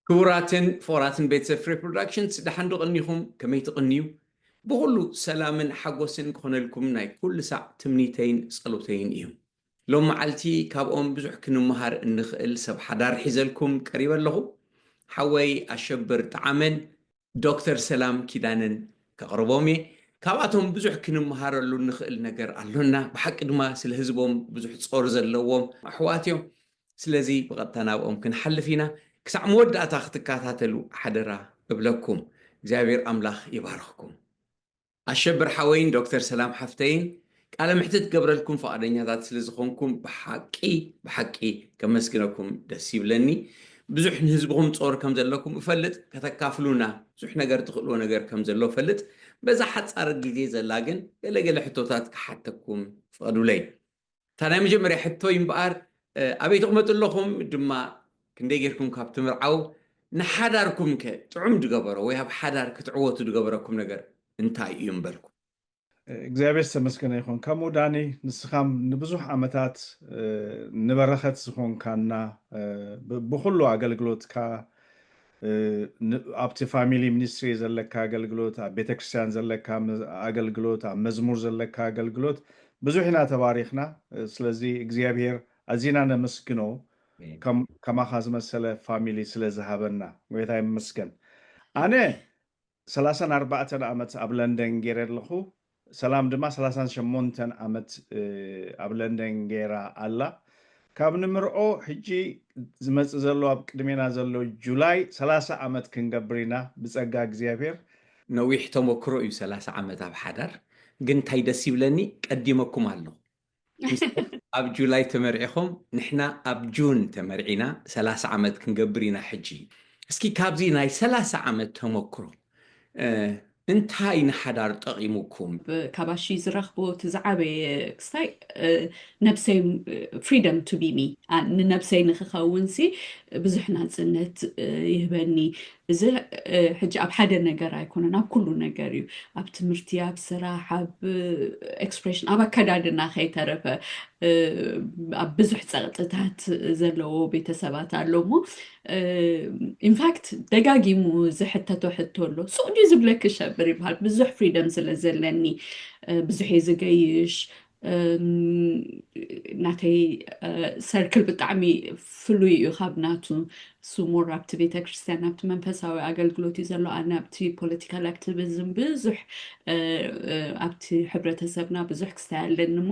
ክቡራትን ፍቑራትን ቤተሰብ ፍሬ ፕሮዳክሽንስ፣ ደሓን ዶ ቀኒኹም? ከመይ ትቕንዩ? ብኹሉ ሰላምን ሓጎስን ክኾነልኩም ናይ ኩሉ ሳዕ ትምኒተይን ጸሎተይን እዩ። ሎም መዓልቲ ካብኦም ብዙሕ ክንመሃር እንኽእል ሰብ ሓዳር ሒዘልኩም ቀሪበ ኣለኹ። ሓወይ ኣሸብር ጠዓመን ዶክተር ሰላም ኪዳነን ከቕርቦም እየ። ካብኣቶም ብዙሕ ክንመሃረሉ እንኽእል ነገር ኣሎና። ብሓቂ ድማ ስለ ህዝቦም ብዙሕ ጾር ዘለዎም ኣሕዋት እዮም። ስለዚ ብቐጥታ ናብኦም ክንሓልፍ ኢና። ክሳዕ መወዳእታ ክትከታተሉ ሓደራ እብለኩም። እግዚኣብሔር ኣምላኽ ይባርኽኩም። ኣሸብር ሓወይን ዶክተር ሰላም ሓፍተይን፣ ቃለ መሕትት ገብረልኩም ፈቓደኛታት ስለ ዝኾንኩም ብሓቂ፣ ብሓቂ ከመስግነኩም ደስ ይብለኒ። ብዙሕ ንህዝብኹም ጾር ከም ዘለኩም እፈልጥ፣ ከተካፍሉና ብዙሕ ነገር ትኽእልዎ ነገር ከም ዘሎ እፈልጥ። በዛ ሓጻር ግዜ ዘላ ግን ገለ ገለ ሕቶታት ክሓተኩም ፍቐዱለይ። እታ ናይ መጀመርያ ሕቶይ እምበኣር፣ እ፣ ኣበይ ትቕመጡ ኣለኹም? ድማ ክንደይ ጌርኩም ካብ ትምርዓው? ንሓዳርኩም ከ ጥዑም ድገበሮ ወይ ኣብ ሓዳር ክትዕወቱ ድገበረኩም ነገር እንታይ እዩ እምበልኩም? እግዚኣብሔር ዝተመስገነ ይኹን። ከምኡ ዳኒ፣ ንስኻም ንብዙሕ ዓመታት፣ እ፣ ንበረኸት ዝኾንካና፣ እ፣ ብ-፣ ብኹሉ ኣገልግሎትካ፣ እ፣ ን-፣ ኣብቲ ፋሚሊ ሚኒስትሪ ዘለካ ኣገልግሎት፣ ኣብ ቤተክርስትያን ዘለካ መ-፣ ኣገልግሎት፣ ኣብ መዝሙር ዘለካ ኣገልግሎት ብዙሕ ኢና ተባሪኽና። እ፣ ስለዚ እግዚኣብሔር ኣዚና ነመስግኖ፣ ኣሜን። ከም-፣ ከማኻ ዝመሰለ ፋሚሊ ስለ ዝሃበና። ጎይታ ይመስገን። ኣነ ሰላሳን ኣርባዕተን ዓመት ኣብ ለንደን ገይረ ኣለኹ። ሰላም ድማ ሰላሳን ሸሞንተን ዓመት፣ እ፣ ኣብ ለንደን ገይራ ኣላ። ካብ ንምርዖ ሕጂ ዝመጽእ ዘሎ፣ ኣብ ቅድሜና ዘሎ ጁላይ ሰላሳ ዓመት ክንገብር ኢና ብጸጋ እግዚኣብሔር። ነዊሕ ተመክሮ እዩ ሰላሳ ዓመት ኣብ ሓዳር። ግን እንታይ ደስ ይብለኒ፣ ቀዲመኩም ኣለኹ። ንስኹም ኣብ ጁላይ ተመርዒኹም፣ ንሕና ኣብ ጁን ተመርዒና፣ ሰላሳ ዓመት ክንገብር ኢና ሕጂ። እስኪ ካብዚ ናይ ሰላሳ ዓመት ተመክሮ፣ እ፣ እንታይ ንሓዳር ጠቒሙኩም? ብ-፣ ካብ ኣሺ ዝረኽቦ እቲ ዝዓበየ ክስታይ፣ እ፣ ነብሰይ፣ እ፣ ፍሪደም ቱ ቢ ሚ፣ ኣ-፣ ንነብሰይ ንክኸውን ሲ ብዙሕ ናጽነት፣ እ፣ ይህበኒ። እዚ፣ እ፣ ሕጂ ኣብ ሓደ ነገር ኣይኮነን፣ ኣብ ኩሉ ነገር እዩ። ኣብ ትምህርቲ፣ ኣብ ስራሕ፣ ኣብ፣ እ፣ ኤክስፕሬሽን፣ ኣብ ኣከዳድና ከይተረፈ፣ እ፣ ኣብ ብዙሕ ጸቕጥታት ዘለዎ ቤተሰባት ኣሎ እሞ፣ እ፣ ኢንፋክት ደጋጊሙ ዝሕተቶ ሕቶ ኣሎ። ሱቕ ድዩ ዝብለኪ ሸብር ይበሃል። ብዙሕ ፍሪደም ስለ ዘለኒ፣ እ፣ ብዙሕ እየ ዝገይሽ። እም፣ ናተይ፣ እ፣ ሰርክል ብጣዕሚ ፍሉይ እዩ ካብ ናቱ። እሱ ሞር ኣብቲ ቤተክርስትያን፣ ኣብቲ መንፈሳዊ ኣገልግሎት እዩ ዘሎ። ኣነ ኣብቲ ፖለቲካል ኣክቲቪዝም ብዙሕ፣ እ፣ እ፣ ኣብቲ ሕብረተሰብና ብዙሕ ክስታይ ኣለኒ እሞ፣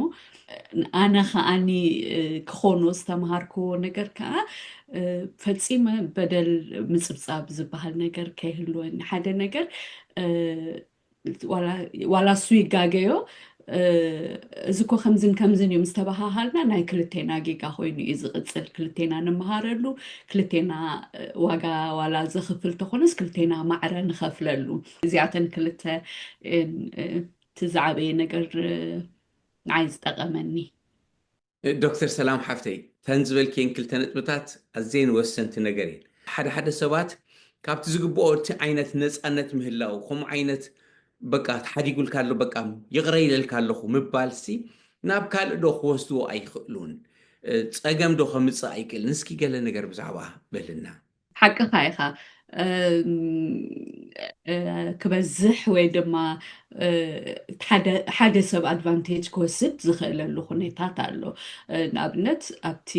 ኣነ ከኣኒ፣ እ፣ ክኾኖ ዝተምሃርክዎ ነገር ከኣ፣ እ፣ ፈጺመ በደል ምጽብጻብ ዝበሃል ነገር ከይህልወኒ። ሓደ ነገር፣ እ፣ ዋላ፣ ዋላ እሱ ይጋገዮ፣ እ፣ እዚ እኮ ከምዝን ከምዝን እዩ ምስ ተበሃሃልና ናይ ክልቴና ጌጋ ኮይኑ እዩ ዝቕጽል። ክልቴና ንመሃረሉ፣ ክልቴና፣ እ፣ ዋጋ ዋላ ዘኽፍል ተኾነስ ክልቴና ማዕረ ንኸፍለሉ። እዚኣተን ክልተ፣ እ፣ እ፣ እቲ ዝዓበየ ነገር፣ እ፣ ንዓይ ዝጠቐመኒ። ዶክተር ሰላም ሓፍተይ፣ እተን ዝበልክየን ክልተ ነጥብታት ኣዝየን ወሰንቲ ነገር እየን። ሓደ ሓደ ሰባት ካብቲ ዝግብኦ እቲ ዓይነት ነፃነት ምህላው፣ ከምኡ ዓይነት በቃ ተሓዲጉልካ ኣሎ፣ በቃ ይቕረ ኢለልካ ኣለኹ ምባልሲ ናብ ካልእ ዶ ክወስድዎ ኣይኽእሉን? እ፣ ጸገም ዶ ከምጽእ ኣይክእልን? እስኪ ገለ ነገር ብዛዕባ በልና። ሓቅኻ ኢኻ። እም፣ እ፣ ክበዝሕ ወይ ድማ፣ እ፣ ሓደ፣ ሓደ ሰብ ኣድቫንቴጅ ክወስድ ዝኽእለሉ ኩነታት ኣሎ። እ፣ ንኣብነት ኣብቲ፣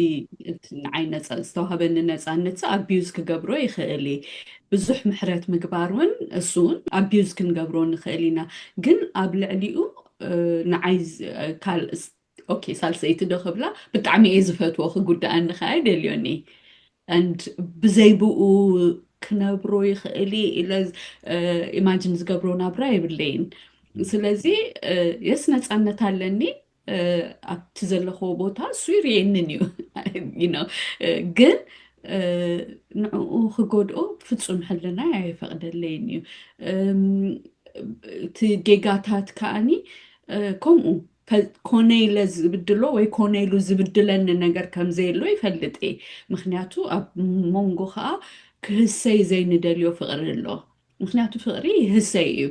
እቲ ንዓይ ነፃ፣ ዝተዋህበኒ ነፃነት ኣቢዩዝ ክገብሮ ይኽእል እየ። ብዙሕ ምሕረት ምግባር እውን፣ እሱ እውን ኣቢዩዝ ክንገብሮ ንኽእል ኢና። ግን ኣብ ልዕሊኡ፣ እ፣ ንዓይ ዝ-፣ እ፣ ካል-፣ ስ-፣ ኦኬ፣ ሳልሰይቲ ዶ ክብላ፣ ብጣዕሚ እየ ዝፈትዎ፣ ክጉድኣኒ ከኣ ኣይደልዮን እየ። And ብዘይ ብኡ ክነብሮ ይኽእል እየ ኢለ ዝ-፣ እ፣ ኢማጂን ዝገብሮ ናብራ የብለይን። ስለዚ፣ እ፣ የስ ነፃነት ኣለኒ፣ እ፣ ኣብቲ ዘለኽዎ ቦታ እሱ ይርእየንን እዩ። You know፣ እ፣ ግን፣ እ፣ ንዕኡ ክጎድኦ ፍጹም ሕልናይ ኣይፈቕደለይን እዩ። እም፣ እቲ ጌጋታት ከኣኒ፣ እ፣ ከምኡ፣ ፈ-፣ ኮነ ኢለ ዝብድሎ ወይ ኮነ ኢሉ ዝብድለኒ ነገር ከም ዘየሎ ይፈልጥ እየ። ምኽንያቱ ኣብ መንጎ ኸኣ ክህሰይ ዘይንደልዮ ፍቕሪ ኣሎ። ምኽንያቱ ፍቕሪ ይህሰይ እዩ።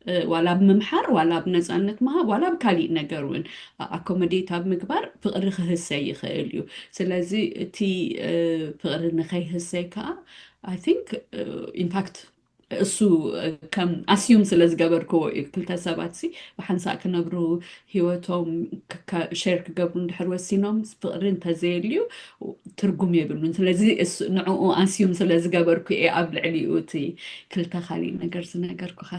እ፣ ዋላ ኣብ ምምሓር፣ ዋላ ኣብ ነፃነት ምሃብ፣ ዋላ ኣብ ካሊእ ነገር እውን፣ ኣ-፣ ኣኮሞዴት ኣብ ምግባር ፍቕሪ ክህሰይ ይኽእል እዩ። ስለዚ እቲ፣ እ፣ ፍቕሪ ንኸይህሰይ ከኣ I think in fact እሱ ከም assume ስለ ዝገበርክዎ እዩ። ክልተ ሰባት ሲ ብሓንሳእ ክነብሩ ህይወቶም share ክገብሩ እንድሕር ወሲኖም ፍቕሪ እንተዘየልዩ ትርጉም የብሉን። ስለዚ ንዕኡ assume ስለ ዝገበርኩ እየ ኣብ ልዕሊኡ እቲ ክልተ ካሊእ ነገር ዝነገርኩኻ።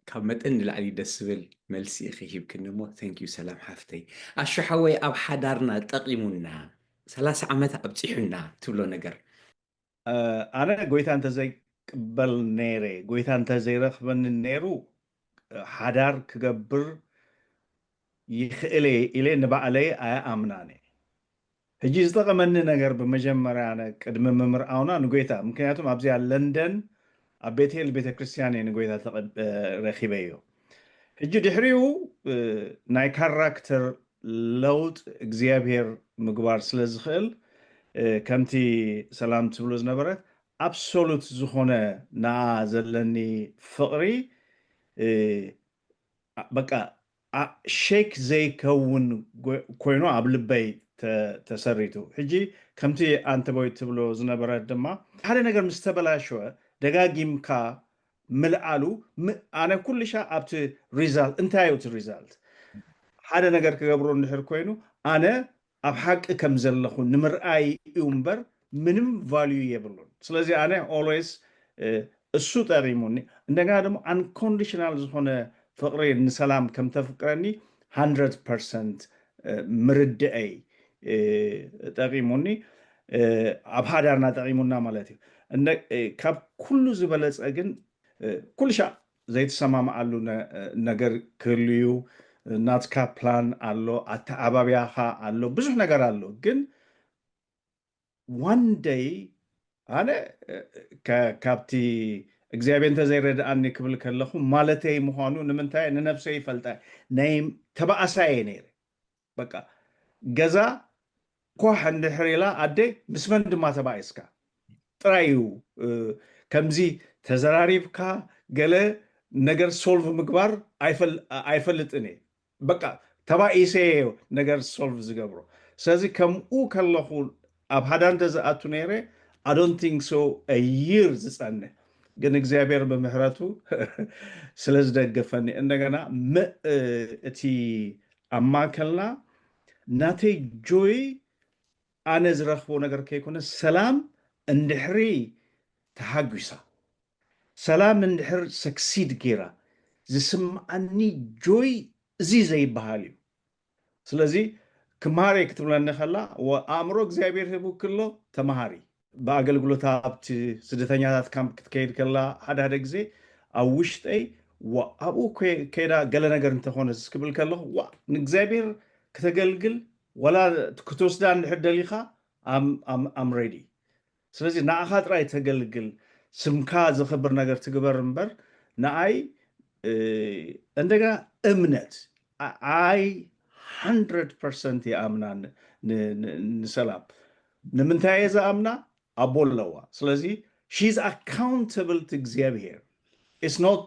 ካብ መጠን ንላዕሊ ደስ ዝብል መልሲ ኢኺ ሂብክኒ እሞ thank you ሰላም ሓፍተይ። ኣሹ ሓወይ ኣብ ሓዳርና ጠቒሙና ሰላሳ ዓመት ኣብፂሑና ትብሎ ነገር ኣነ ጎይታ እንተዘይቅበል ነይረ፣ ጎይታ እንተዘይረኽበኒ ነይሩ ሓዳር ክገብር ይኽእል እየ ኢለ ንባዕለይ ኣይኣምናን እየ። ሕጂ ዝጠቐመኒ ነገር ብመጀመርያ ኣነ ቅድሚ ምምርኣውና ንጎይታ፣ ምክንያቱም ኣብዚኣ ለንደን ኣብ ቤቴል ቤተክርስትያን እየ ንጎይታ ረኪበዮ። ሕጂ ድሕሪኡ ናይ ካራክተር ለውጥ እግዚኣብሔር ምግባር ስለ ዝኽእል ከምቲ ሰላም ትብሎ ዝነበረት ኣብሶሉት ዝኾነ ንኣ ዘለኒ ፍቕሪ በቃ shake ዘይከውን ኮይኑ ኣብ ልበይ ተሰሪቱ። ሕጂ ከምቲ ኣንተቦይ ትብሎ ዝነበረት ድማ ሓደ ነገር ምስ ተበላሸወ ደጋጊምካ ምልዓሉ ኣነ ኩሉ ሻ ኣብቲ result እንታይ እዩ እቲ result ሓደ ነገር ክገብሮ እንድሕር ኮይኑ ኣነ ኣብ ሓቂ ከም ዘለኹ ንምርኣይ እዩ እምበር ምንም value የብሉን። ስለዚ ኣነ always እሱ ጠቂሙኒ እንደገና ደግሞ unconditional ዝኾነ ፍቅሪ ንሰላም ከም ተፍቅረኒ hundred percent ምርድአይ ጠቂሙኒ ኣብ ሓዳርና ጠቂሙና ማለት እዩ። ካብ ኩሉ ዝበለፀ ግን ኩልሻ ዘይትሰማምዓሉ ነገር ክህሉ እዩ። ናትካ plan ኣሎ፣ ኣተዓባብያኻ ኣሎ፣ ብዙሕ ነገር ኣሎ። ግን one day ኣነ ካብቲ እግዚኣብሔር እንተዘይረድኣኒ ክብል ከለኹ ማለተይ ምዃኑ ንምንታይ ንነብሰይ ይፈልጣ ናይ ተባኣሳየ ነይረ። በቃ ገዛ ኳሕ እንድሕር ኢላ ኣደይ ምስ መን ድማ ተባኢስካ ጥራይ እዩ። ከምዚ ተዘራሪብካ ገለ ነገር solve ምግባር ኣይፈልጥን እየ። በቃ ተባኢሰ ነገር solve ዝገብሮ። ስለዚ ከምኡ ከለኹ ኣብ ሓዳር እንተዝኣቱ ነይረ I don't think so a year ዝፀንሕ ግን እግዚኣብሔር ብምሕረቱ ስለ ዝደገፈኒ እንደገና እቲ ኣብ ማእከልና ናተይ joy ኣነ ዝረኽቦ ነገር ከይኮነ ሰላም እንድሕሪ ተሓጒሳ ሰላም እንድሕር succeed ገይራ ዝስምዓኒ joy እዚ ዘይበሃል እዩ። ስለዚ ክምሃር እየ ክትብለኒ ከላ ኣእምሮ እግዚኣብሔር ሂቡኪ ኣሎ ተምሃሪ። ብኣገልግሎት ኣብቲ ስደተኛታት ካምፕ ክትከይድ ከላ ሓደ ሓደ ግዜ ኣብ ውሽጠይ ኣብኡ ከይዳ ገለ ነገር እንተኾነ ክብል ከለኹ ዋ ንእግዚኣብሔር ክተገልግል ወላ ክትወስዳ እንድሕር ደሊኻ I'm ready። ስለዚ ንዓኻ ጥራይ ተገልግል፣ ስምካ ዘኽብር ነገር ትግበር እምበር ንኣይ እንደገና እምነት ኣይ hundred percent ይኣምና ንሰላም። ንምንታይ እየ ዝኣምና? ኣቦ ኣለዋ። ስለዚ she is accountable to እግዚኣብሔር። It's not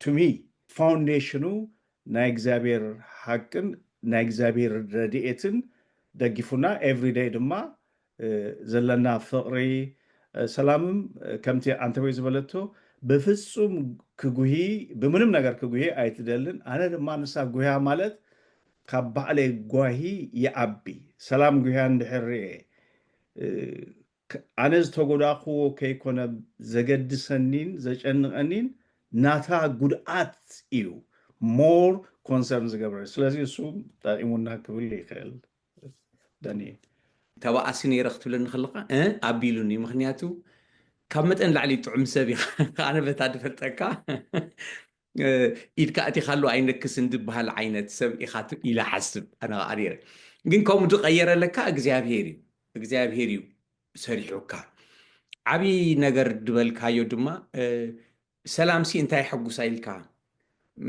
to me። ፋውንዴሽኑ ናይ እግዚኣብሔር ሓቅን ናይ እግዚኣብሔር ረድኤትን ደጊፉና everyday ድማ ዘለና ፍቕሪ ሰላምም ከምቲ ኣንተወይ ዝበለቶ ብፍጹም ክጉሂ ብምንም ነገር ክጉሂ ኣይትደልን። ኣነ ድማ ንሳ ጉህያ ማለት ካብ ባዕለይ ጓሂ ይዓቢ። ሰላም ጉህያ እንድሕር ርኤ ኣነ ዝተጎዳእክዎ ከይኮነ ዘገድሰኒን ዘጨንቐኒን ናታ ጉድኣት እዩ more concern ዝገብረ። ስለዚ እሱ ጠቂሙና ክብል ይኽእል። ዳኒ ተባኣሲ ነይረ ክትብለኒ ከለካ ኣቢሉኒ። ምክንያቱ ካብ መጠን ላዕሊ ጥዑም ሰብ ኢኻ። ኣነ በታ ድፈልጠካ ኢድካ ኣቲኻሉ ኣይነክስን ዝበሃል ዓይነት ሰብ ኢኻ ኢለ ሓስብ ኣነ ከዓ ነይረ። ግን ከምኡ ዝቀየረለካ እግዚኣብሄር እዩ። እግዚኣብሄር እዩ ሰሪሑካ። ዓብዪ ነገር ዝበልካዮ ድማ ሰላምሲ እንታይ የሐጉሳ ኢልካ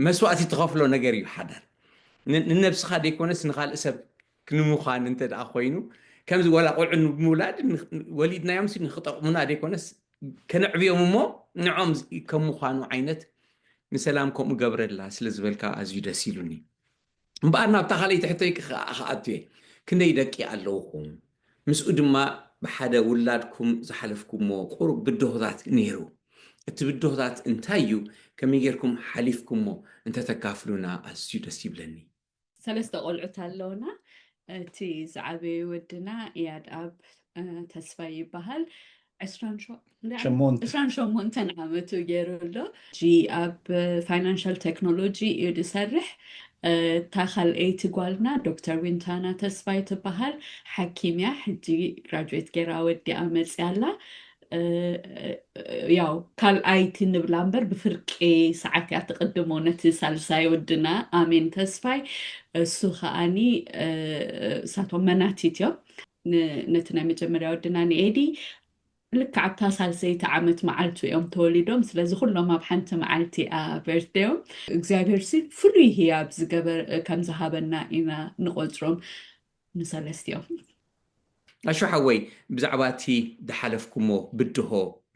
መስዋእቲ ትኸፍሎ ነገር እዩ ሓዳር። ንነብስኻ ዘይኮነስ ንኻልእ ሰብ ንምዃን እንተ ደኣ ኮይኑ ከምዚ ወላ ቆልዑ ንምውላድ ወሊድናዮምሲ ንክጠቕሙና ዘይኮነስ ከነዕብዮም እሞ ንዖም ከም ምዃኑ ዓይነት ንሰላም ከምኡ ገብረላ ስለ ዝበልካ ኣዝዩ ደስ ኢሉኒ። እምበኣር ናብታ ካልኣይቲ ሕቶይ ክኣ- ክኣቱ እየ። ክንደይ ደቂ ኣለውኹም? ምስኡ ድማ ብሓደ ውላድኩም ዝሓለፍኩሞ ቁሩብ ብድሆታት ነይሩ። እቲ ብድሆታት እንታይ እዩ? ከመይ ጌርኩም ሓሊፍኩሞ እንተተካፍሉና ኣዝዩ ደስ ይብለኒ። ሰለስተ ቆልዑት ኣለውና። እቲ ዝዓበየ ወድና ኢያድ ኣብ ተስፋይ ይበሃል። ዕስራን ሸሞንተን ዓመቱ ገይሩ ኣሎ። ሕጂ ኣብ ፋይናንሻል ቴክኖሎጂ እዩ ዝሰርሕ። እታ ካልኣይቲ ጓልና ዶክተር ዊንታና ተስፋይ ትበሃል። ሓኪም እያ። ሕጂ ግራጁዌት ገይራ ወዲኣ መፅያ ኣላ። ያው ካልኣይቲ ንብላ እምበር ብፍርቂ ሰዓት እያ ትቕድሞ ነቲ ሳልሳይ ወድና ኣሜን ተስፋይ። እሱ ከዓኒ እሳቶም መናቲት እዮም። ነቲ ናይ መጀመርያ ወድና ንኤዲ ልክዕ ኣብታ ሳልሰይቲ ዓመት መዓልቱ እዮም ተወሊዶም። ስለዚ ኩሎም ኣብ ሓንቲ መዓልቲ እያ በርትደዮም። እግዚኣብሔር ሲ ፍሉይ ህያብ ዝገበር ከም ዝሃበና ኢና ንቆፅሮም ንሰለስቲኦም። ኣሹ ሓወይ፣ ብዛዕባ እቲ ዝሓለፍኩሞ ብድሆ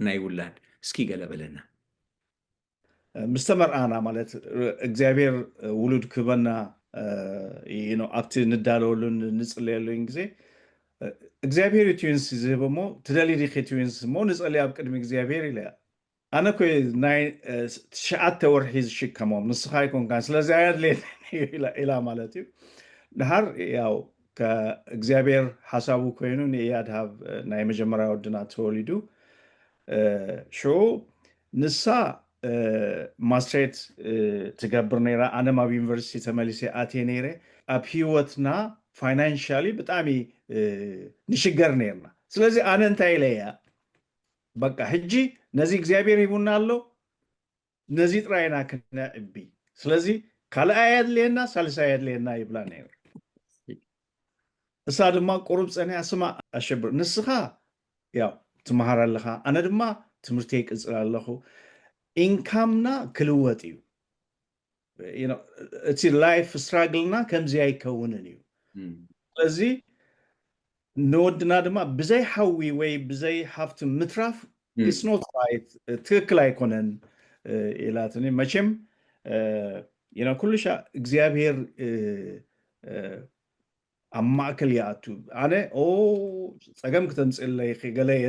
ናይ ውላድ እስኪ ገለ በለና። ምስ ተመርኣና ማለት እግዚኣብሔር ውሉድ ክህበና ኣብቲ ንዳለወሉን ንፅለየሉን ግዜ እግዚኣብሔር እዩ ትዊንስ ዝህብ እሞ ትደሊ ዲኺ ትዊንስ እሞ ንፀሊ ኣብ ቅድሚ እግዚኣብሔር ኢለ። ኣነ ኮ ናይ ትሽዓተ ወርሒ ዝሽከሞም ንስኻ ኣይኮንካን ስለዚ ኣየድልየኒ ኢላ ማለት እዩ። ድሓር ያው እግዚኣብሔር ሓሳቡ ኮይኑ ንእያድ ሃብ ናይ መጀመርያ ወድና ተወሊዱ ሽዑ ንሳ ማስትሬት ትገብር ነይራ። ኣነም ኣብ ዩኒቨርሲቲ ተመሊሰ ኣትየ ነይረ። ኣብ ህይወትና ፋይናንሻሊ ብጣዕሚ ንሽገር ነይርና። ስለዚ ኣነ እንታይ ኢለ እያ በቃ ሕጂ ነዚ እግዚኣብሔር ሂቡና ኣሎ፣ ነዚ ጥራይና ክነዕቢ። ስለዚ ካልኣይ ኣየድልየና፣ ሳልሳይ ኣየድልየና ይብላ ነይሩ። እሳ ድማ ቁሩብ ጸኒያ ስማ ኣሸብር ንስኻ ያው ትመሃር ኣለኻ፣ ኣነ ድማ ትምህርቲ ይቅጽል ኣለኹ። ኢንካምና ክልወጥ እዩ። እቲ ላይፍ ስትራግልና ከምዚ ኣይከውንን እዩ። ስለዚ ንወድና ድማ ብዘይ ሓዊ ወይ ብዘይ ሃፍቲ ምትራፍ ስኖት ራይት ትክክል ኣይኮነን ኢላትኒ። መቸም ኩሉ ሻ እግዚኣብሔር ኣብ ማእከል ይኣቱ። ኣነ ጸገም ክተምፅእለይ ገለ እየ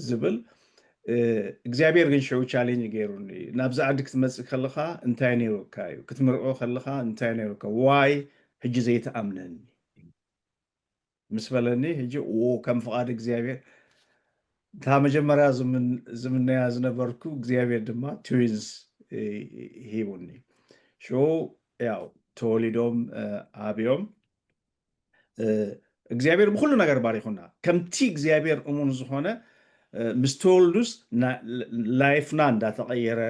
ዝብል እግዚኣብሔር ግን ሽዑ ቻሌንጅ ገይሩኒ። ናብዚ ዓዲ ክትመፅእ ከለኻ እንታይ ነይሩካ እዩ? ክትምርዖ ከለኻ እንታይ ነይሩካ? ዋይ ሕጂ ዘይትኣምነኒ ምስ በለኒ ሕጂ ከም ፍቓድ እግዚኣብሔር እታ መጀመርያ ዝምነያ ዝነበርኩ እግዚኣብሔር ድማ ትዊንስ ሂቡኒ። ሽዑ ያው ተወሊዶም ኣብዮም እግዚኣብሔር ብኩሉ ነገር ባሪኹና። ከምቲ እግዚኣብሔር እሙን ዝኾነ ምስ ተወልዱስ ላይፍና እንዳተቐየረ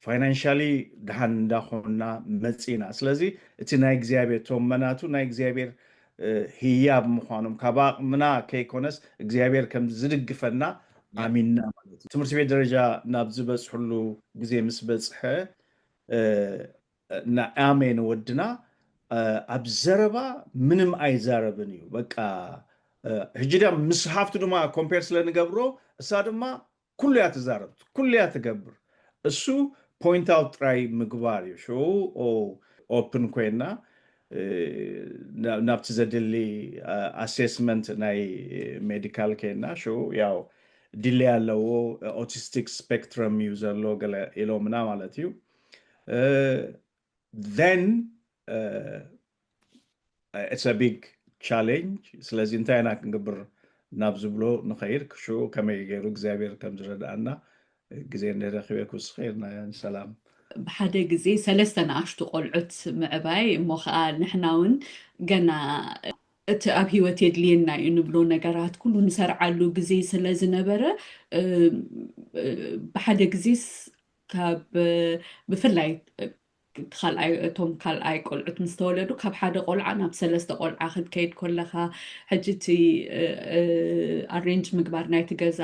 ፋይናንሻሊ ድሓን እንዳኾንና መፂና። ስለዚ እቲ ናይ እግዚኣብሔር ቶም መናቱ ናይ እግዚኣብሔር ህያብ ምዃኖም ካብ ኣቕምና ከይኮነስ እግዚኣብሔር ከም ዝድግፈና ኣሚንና ማለት እዩ። ትምህርቲ ቤት ደረጃ ናብ ዝበፅሕሉ ግዜ ምስ በፅሐ ንኣሜን ወድና ኣብ ዘረባ ምንም ኣይዛረብን እዩ። በቃ ሕጂ ዳ ምስ ሃፍቱ ድማ ኮምፔር ስለ ንገብሮ እሳ ድማ ኩሉ እያ ትዛረብ፣ ኩሉ እያ ትገብር። እሱ ፖይንት ኣውት ጥራይ ምግባር እዩ። ሽዑ ኦፕን ኮይና ናብቲ ዘድሊ ኣሴስመንት ናይ ሜዲካል ከይና ሽዑ ያው ዲሌ ኣለዎ ኦቲስቲክ ስፔክትረም እዩ ዘሎ ገለ ኢሎምና ማለት እዩ። ን it's a big challenge። ስለዚ እንታይ ኢና ክንገብር ናብ ዝብሎ ንኸይድ ክሽኡ ከመይ ገይሩ እግዚኣብሔር ከም ዝረድኣና ግዜ እንደረኪበ ክውስኸ ኢልና ንሰላም ብሓደ ግዜ ሰለስተ ንኣሽቱ ቆልዑት ምዕባይ እሞ ከዓ ንሕና እውን ገና እቲ ኣብ ህይወት የድልየና እዩ ንብሎ ነገራት ኩሉ ንሰርዓሉ ግዜ ስለ ዝነበረ ብሓደ ግዜስ ካብ ብፍላይ ካልኣይ እቶም ካልኣይ ቆልዑት ምስ ተወለዱ ካብ ሓደ ቆልዓ ናብ ሰለስተ ቆልዓ ክትከይድ ከለኻ ሕጂ እቲ ኣሬንጅ ምግባር ናይቲ ገዛ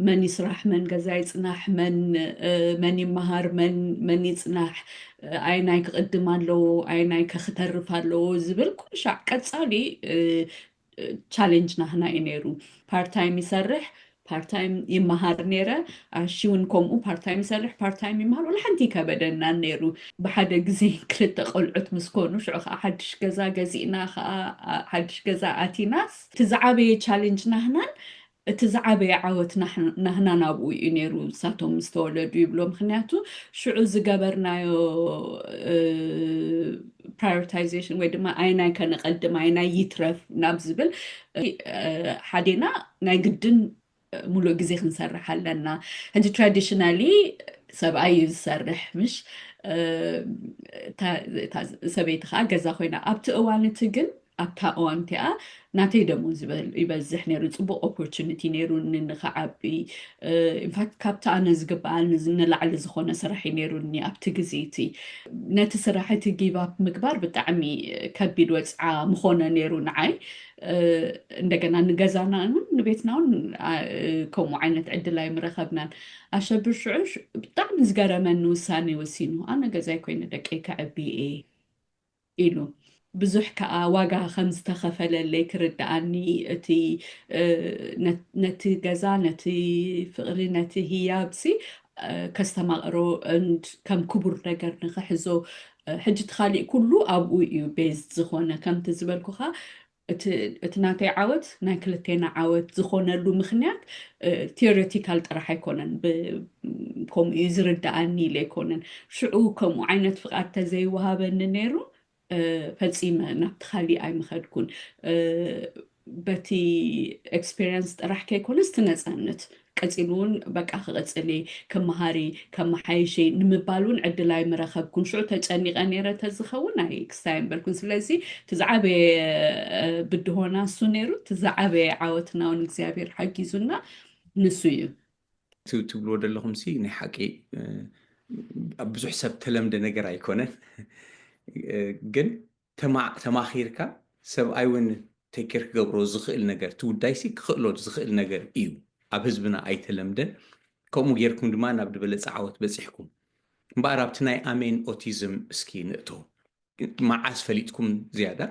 መን ይስራሕ መን ገዛ ይፅናሕ መን መን ይመሃር መን መን ይፅናሕ ኣይናይ ክቕድም ኣለዎ ኣይናይ ከክተርፍ ኣለዎ ዝብል ኩሉ ሻዕ ቀፃሊ ቻሌንጅ ናህና እዩ ነይሩ። ፓርታይም ይሰርሕ ፓርታይም ይመሃር ነይረ። ኣሺ እውን ከምኡ ፓርታይም ይሰርሕ፣ ፓርታይም ይመሃር። ወላ ሓንቲ ከበደና ነይሩ። ብሓደ ግዜ ክልተ ቆልዑት ምስ ኮኑ፣ ሽዑ ከዓ ሓድሽ ገዛ ገዚእና ከዓ፣ ሓድሽ ገዛ ኣቲናስ፣ እቲ ዝዓበየ ቻሌንጅ ናህናን እቲ ዝዓበየ ዓወት ናህናን ኣብኡ እዩ ነይሩ፣ ንሳቶም ምስ ተወለዱ ይብሎ። ምክንያቱ ሽዑ ዝገበርናዮ ፕራዮሪታይዜሽን ወይ ድማ ኣይናይ ከነቐድም ኣይናይ ይትረፍ ናብ ዝብል ሓዴና ናይ ግድን ሙሉእ ግዜ ክንሰርሕ ኣለና። ሕጂ ትራዲሽናሊ ሰብኣይ እዩ ዝሰርሕ፣ ምሽ ሰበይቲ ከዓ ገዛ ኮይና። ኣብቲ እዋን እቲ ግን ኣብታ እዋን እቲኣ ናተይ ደሞዝ ይበዝሕ ነይሩ። ፅቡቅ ኦፖርቹኒቲ ነይሩኒ ንክዓቢ። ኢንፋክት ካብቲ ኣነ ዝግበኣኒ ንላዕሊ ዝኾነ ስራሕ እዩ ነይሩኒ ኣብቲ ግዜ እቲ። ነቲ ስራሕ እቲ ጊቭ ኣፕ ምግባር ብጣዕሚ ከቢድ ወፅዓ ምኾነ ነይሩ ንዓይ። እንደገና ንገዛና እውን ንቤትና እውን ከምኡ ዓይነት ዕድል ኣይምረኸብናን። ኣሸብር ሽዑ ብጣዕሚ ዝገረመኒ ውሳኔ ወሲኑ፣ ኣነ ገዛይ ኮይነ ደቀይ ከዕቢ እየ ኢሉ። ብዙሕ ከዓ ዋጋ ከም ዝተኸፈለለይ ክርድኣኒ፣ እቲ ነቲ ገዛ፣ ነቲ ፍቕሪ፣ ነቲ ህያብሲ ከስተማቕሮ፣ ከም ክቡር ነገር ንክሕዞ። ሕጂ እቲ ካሊእ ኩሉ ኣብኡ እዩ ቤዝድ ዝኾነ። ከምቲ ዝበልኩኻ እቲ ናተይ ዓወት ናይ ክልቴና ዓወት ዝኾነሉ ምክንያት ቲዮሬቲካል ጥራሕ ኣይኮነን። ከምኡ እዩ ዝርድኣኒ ኢለ ኣይኮነን። ሽዑ ከምኡ ዓይነት ፍቓድ ተዘይወሃበኒ ነይሩ፣ ፈፂመ ናብቲ ካሊእ ኣይምኸድኩን። በቲ ኤክስፔሪንስ ጥራሕ ከይኮነስ እቲ ነፃነት ቀፂሉ እውን በቃ ክቕፅል እየ፣ ክመሃር እየ፣ ከመሓይሽ እየ ንምባል እውን ዕድል ኣይምረኸብኩን። ሽዑ ተጨኒቐ ነይረ ተዝኸውን ኣይ ክስታይ ኣይምበልኩን። ስለዚ እቲ ዝዓበየ ብድሆና እሱ ነይሩ፣ እቲ ዝዓበየ ዓወትና እውን እግዚኣብሔር ሓጊዙና ንሱ እዩ። ትብልዎ ዘለኹም ሲ ናይ ሓቂ ኣብ ብዙሕ ሰብ ተለምደ ነገር ኣይኮነን፣ ግን ተማኺርካ ሰብኣይ እውን ቴኬር ክገብሮ ዝኽእል ነገር፣ ትውዳይሲ ክኽእሎ ዝኽእል ነገር እዩ። ኣብ ህዝብና ኣይተለምደን። ከምኡ ጌርኩም ድማ ናብ ዝበለፀ ዓወት በፂሕኩም። እምበኣር ኣብቲ ናይ ኣሜን ኦቲዝም እስኪ ንእቶ። መዓስ ፈሊጥኩም ዝያዳ፣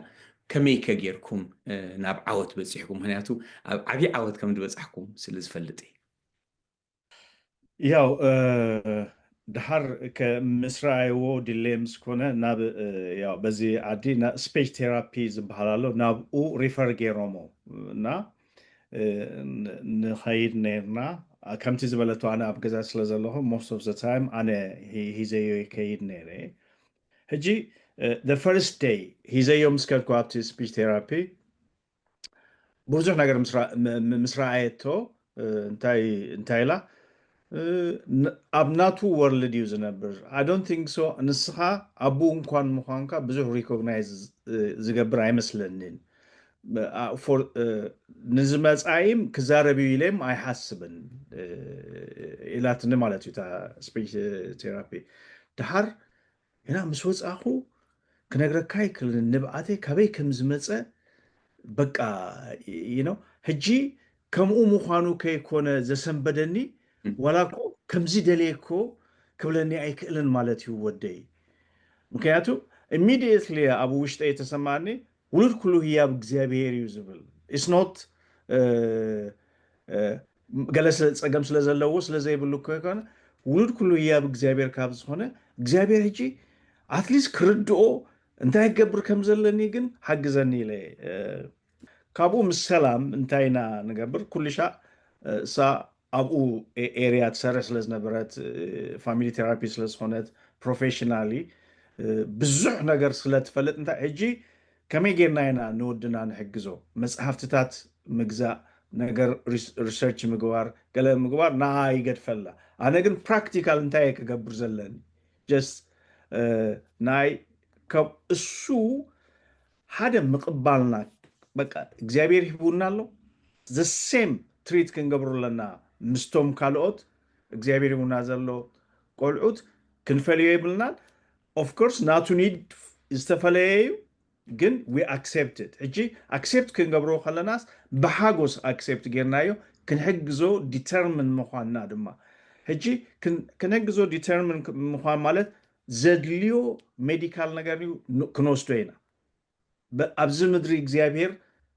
ከመይ ከ ጌርኩም ናብ ዓወት በፂሕኩም? ምክንያቱ ኣብ ዓብዪ ዓወት ከም ዝበፃሕኩም ስለ ዝፈልጥ እየ። ያው ድሓር ምስ ረኣይዎ ድሌ ምስ ኮነ ናብ ያው በዚ ዓዲ ስፔች ቴራፒ ዝበሃል ኣሎ፣ ናብኡ ሪፈር ገይሮሞ እና ንኸይድ ነርና። ከምቲ ዝበለቶ ኣነ ኣብ ገዛ ስለ ዘለኹ most of the time ኣነ ሂዘዮ ይከይድ ነይረ። ሕጂ the first day ሂዘዮ ምስ ከድኩ ኣብቲ ስፒች ቴራፒ ብዙሕ ነገር ምስ ረኣየቶ እንታይ ኢላ፣ ኣብ ናቱ ወርልድ እዩ ዝነብር። I don't think so። ንስኻ ኣቡ እንኳን ምዃንካ ብዙሕ ሪኮግናይዝ ዝገብር ኣይመስለንን። ንዝመፃይም ክዛረብ እዩ ኢለም ኣይሓስብን ኢላትኒ ማለት እዩ እታ ስፒች ቴራፒ። ድሓር እና ምስ ወፃኹ ክነግረካ ይክልን ንብኣተይ ካበይ ከም ዝመፀ በቃ ነው። ሕጂ ከምኡ ምዃኑ ከይኮነ ዘሰንበደኒ ዋላ እኮ ከምዚ ደለየ እኮ ክብለኒ ኣይክእልን ማለት እዩ ወደይ። ምክንያቱ ኢሚድየትሊ ኣብ ውሽጠ የተሰማኒ ውሉድ ኩሉ ህያብ እግዚኣብሔር እዩ ዝብል። ኢስኖት ገለ ጸገም ስለ ዘለዎ ስለ ዘይብሉ እኮ ይኮነ። ውሉድ ኩሉ ህያብ እግዚኣብሔር ካብ ዝኾነ እግዚኣብሔር ሕጂ ኣትሊስት ክርድኦ እንታይ ክገብር ከም ዘለኒ ግን ሓግዘኒ ኢለ። ካብኡ ምስ ሰላም እንታይ ኢና ንገብር? ኩልሻ እሳ ኣብኡ ኤርያ ትሰርሕ ስለ ዝነበረት ፋሚሊ ቴራፒ ስለ ዝኾነት ፕሮፌሽናሊ ብዙሕ ነገር ስለ ትፈልጥ እንታይ ሕጂ ከመይ ጌርና ኢና ንወድና ንሕግዞ? መፅሓፍትታት ምግዛእ፣ ነገር ሪሰርች ምግባር፣ ገለ ምግባር ንዓ ይገድፈላ። ኣነ ግን ፕራክቲካል እንታይ እየ ክገብር ዘለኒ? ጀስት ናይ ካብ እሱ ሓደ ምቕባልና በቃ እግዚኣብሔር ሂቡና ኣሎ። ዘሴም ትሪት ክንገብሩ ኣለና ምስቶም ካልኦት እግዚኣብሔር ሂቡና ዘሎ ቆልዑት ክንፈልዮ የብልናን። ኦፍኮርስ ናቱ ኒድ ዝተፈለየ እዩ፣ ግን we accept it። ሕጂ ኣክሴፕት ክንገብሮ ከለናስ ብሓጎስ ኣክሴፕት ጌርናዮ ክንሕግዞ ዲተርምን ምዃንና ድማ። ሕጂ ክንሕግዞ ዲተርምን ምዃን ማለት ዘድልዮ ሜዲካል ነገር እዩ ክንወስዶ ኢና። ኣብዚ ምድሪ እግዚኣብሔር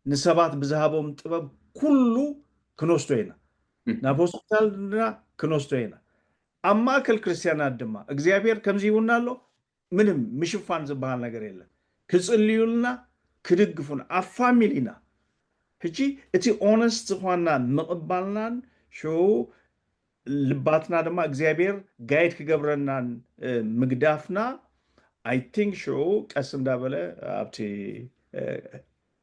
ንሰባት ብዝሃቦም ጥበብ ኩሉ ክንወስዶ ኢና። ናብ ሆስፒታልና ክንወስዶ ኢና። ኣብ ማእከል ክርስትያናት ድማ እግዚኣብሔር ከምዚ ይውና ኣሎ። ምንም ምሽፋን ዝበሃል ነገር የለን። ክጽልዩልና፣ ክድግፉን ኣብ ፋሚሊና። ሕጂ እቲ ኦነስት ዝኾንና ምቕባልናን ሽዑ ልባትና ድማ እግዚኣብሔር ጋይድ ክገብረናን ምግዳፍና፣ ኣይ ቲንክ ሽዑ ቀስ እንዳበለ ኣብቲ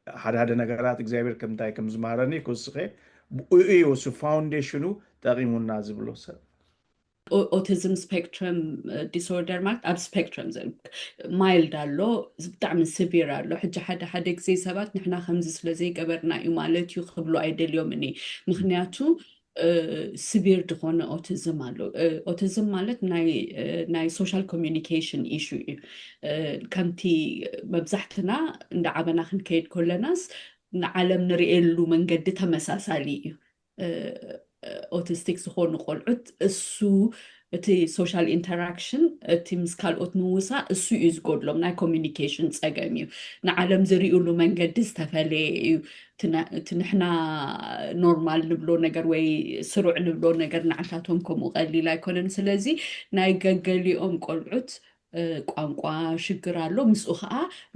ሓደ ሓደ ነገራት እግዚኣብሔር ከምንታይ ከም ዝማረኒ ክውስኸ ብኡ እዩ። እሱ ፋውንዴሽኑ ጠቒሙና ዝብሎ ሰብ። ኦቲዝም ስፔክትረም ዲስኦርደር ማለት ኣብ ስፔክትረም ማይልድ ኣሎ፣ ብጣዕሚ ስቪር ኣሎ። ሕጂ ሓደ ሓደ ግዜ ሰባት ንሕና ከምዚ ስለ ዘይገበርና እዩ ማለት እዩ ክብሉ ኣይደልዮም እኔ። ምክንያቱ ስቪር ዝኾነ ኦቲዝም ኣሎ። ኦቲዝም ማለት ናይ ሶሻል ኮሚኒኬሽን ኢሹ እዩ። ከምቲ መብዛሕትና እንዳ ዓበና ክንከይድ ከለናስ ንዓለም ንርእየሉ መንገዲ ተመሳሳሊ እዩ። ኦቲስቲክ ዝኾኑ ቆልዑት እሱ እቲ ሶሻል ኢንተራክሽን እቲ ምስ ካልኦት ምውሳ እሱ እዩ ዝጎድሎም። ናይ ኮሚኒኬሽን ፀገም እዩ። ንዓለም ዝርእሉ መንገዲ ዝተፈለየ እዩ። እቲ ንሕና ኖርማል ንብሎ ነገር ወይ ስሩዕ ንብሎ ነገር ንዓታቶም ከምኡ ቀሊል ኣይኮነን። ስለዚ ናይ ገገሊኦም ቆልዑት ቋንቋ ሽግር ኣሎ፣ ምስኡ ከዓ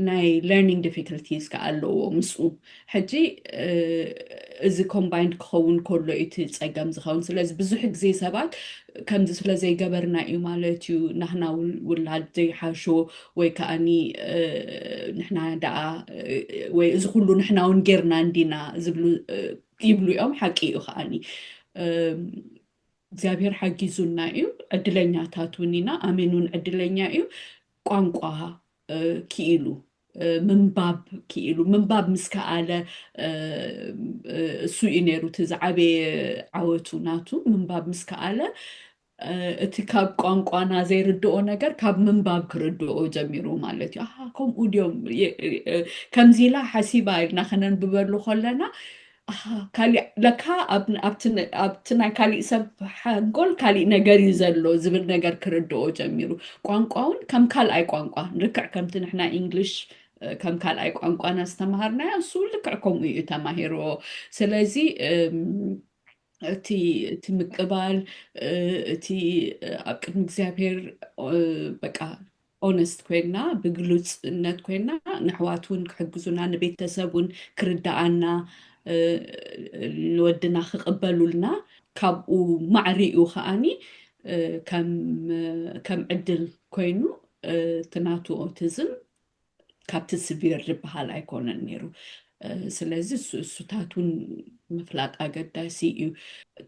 ናይ ለርኒንግ ዲፊክልቲስ ከዓ ኣለዎ ምስኡ። ሕጂ እዚ ኮምባይንድ ክኸውን ከሎ እቲ ፀገም ዝኸውን። ስለዚ ብዙሕ ግዜ ሰባት ከምዚ ስለ ዘይገበርና እዩ ማለት እዩ ናህና ውላድ ዘይሓሾ ወይ ከዓኒ ንሕና ደኣ ወይ እዚ ኩሉ ንሕና እውን ጌርና እንዲና ዝብሉ ይብሉ እዮም። ሓቂ እዩ ከዓኒ እግዚኣብሔር ሓጊዙና እዩ። ዕድለኛታት እውን ኢና። ኣሜን እውን ዕድለኛ እዩ። ቋንቋ ክኢሉ ምንባብ ክኢሉ ምንባብ ምስ ከኣለ እሱ እዩ ነይሩ እቲ ዝዓበየ ዓወቱ ናቱ። ምንባብ ምስ ከኣለ እቲ ካብ ቋንቋና ዘይርድኦ ነገር ካብ ምንባብ ክርድኦ ጀሚሩ ማለት እዩ። ከምኡ ድዮም ከምዚ ኢላ ሓሲባ ኢልና ከነንብበሉ ከለና ካሊእ ለካ ኣብቲ ናይ ካሊእ ሰብ ሓንጎል ካሊእ ነገር እዩ ዘሎ ዝብል ነገር ክርድኦ ጀሚሩ። ቋንቋ እውን ከም ካልኣይ ቋንቋ ልክዕ ከምቲ ንሕና ኢንግሊሽ ከም ካልኣይ ቋንቋና ዝተምሃርናዮ እሱ ልክዕ ከምኡ እዩ ተማሂርዎ። ስለዚ እቲ እቲ ምቅባል እቲ ኣብ ቅድሚ እግዚኣብሔር በቃ ኦነስት ኮይና ብግሉፅነት ኮይና ንኣሕዋት እውን ክሕግዙና ንቤተሰብ እውን ክርድኣና ንወድና ክቕበሉልና ካብኡ ማዕሪኡ ከዓኒ ከም ዕድል ኮይኑ እቲ ናቱ ኦቲዝም ካብቲ ስቪር ዝበሃል ኣይኮነን ነይሩ። ስለዚ እሱታት እውን ምፍላጥ ኣገዳሲ እዩ።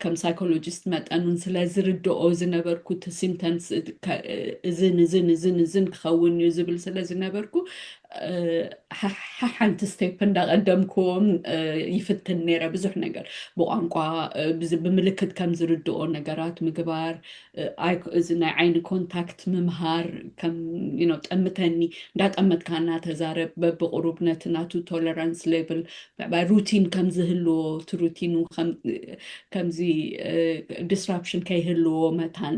ከም ሳይኮሎጂስት መጠን እውን ስለ ዝርድኦ ዝነበርኩ እቲ ሲምተምስ እዝን እዝን እዝን እዝን ክኸውን እዩ ዝብል ስለ ዝነበርኩ ሓሓንቲ ስቴፕ እንዳቀደምክዎም ይፍትን ነይረ። ብዙሕ ነገር ብቋንቋ ብምልክት ከም ዝርድኦ ነገራት ምግባር፣ እዚ ናይ ዓይኒ ኮንታክት ምምሃር፣ ከም ጠምተኒ እንዳጠመትካ እናተዛረብ በብቁሩብ ነቲ ናቱ ቶለራንስ ሌቭል ብዕባይ ሩቲን ከም ዝህልዎ እቲ ሩቲኑ ከምዚ ዲስራፕሽን ከይህልዎ መታን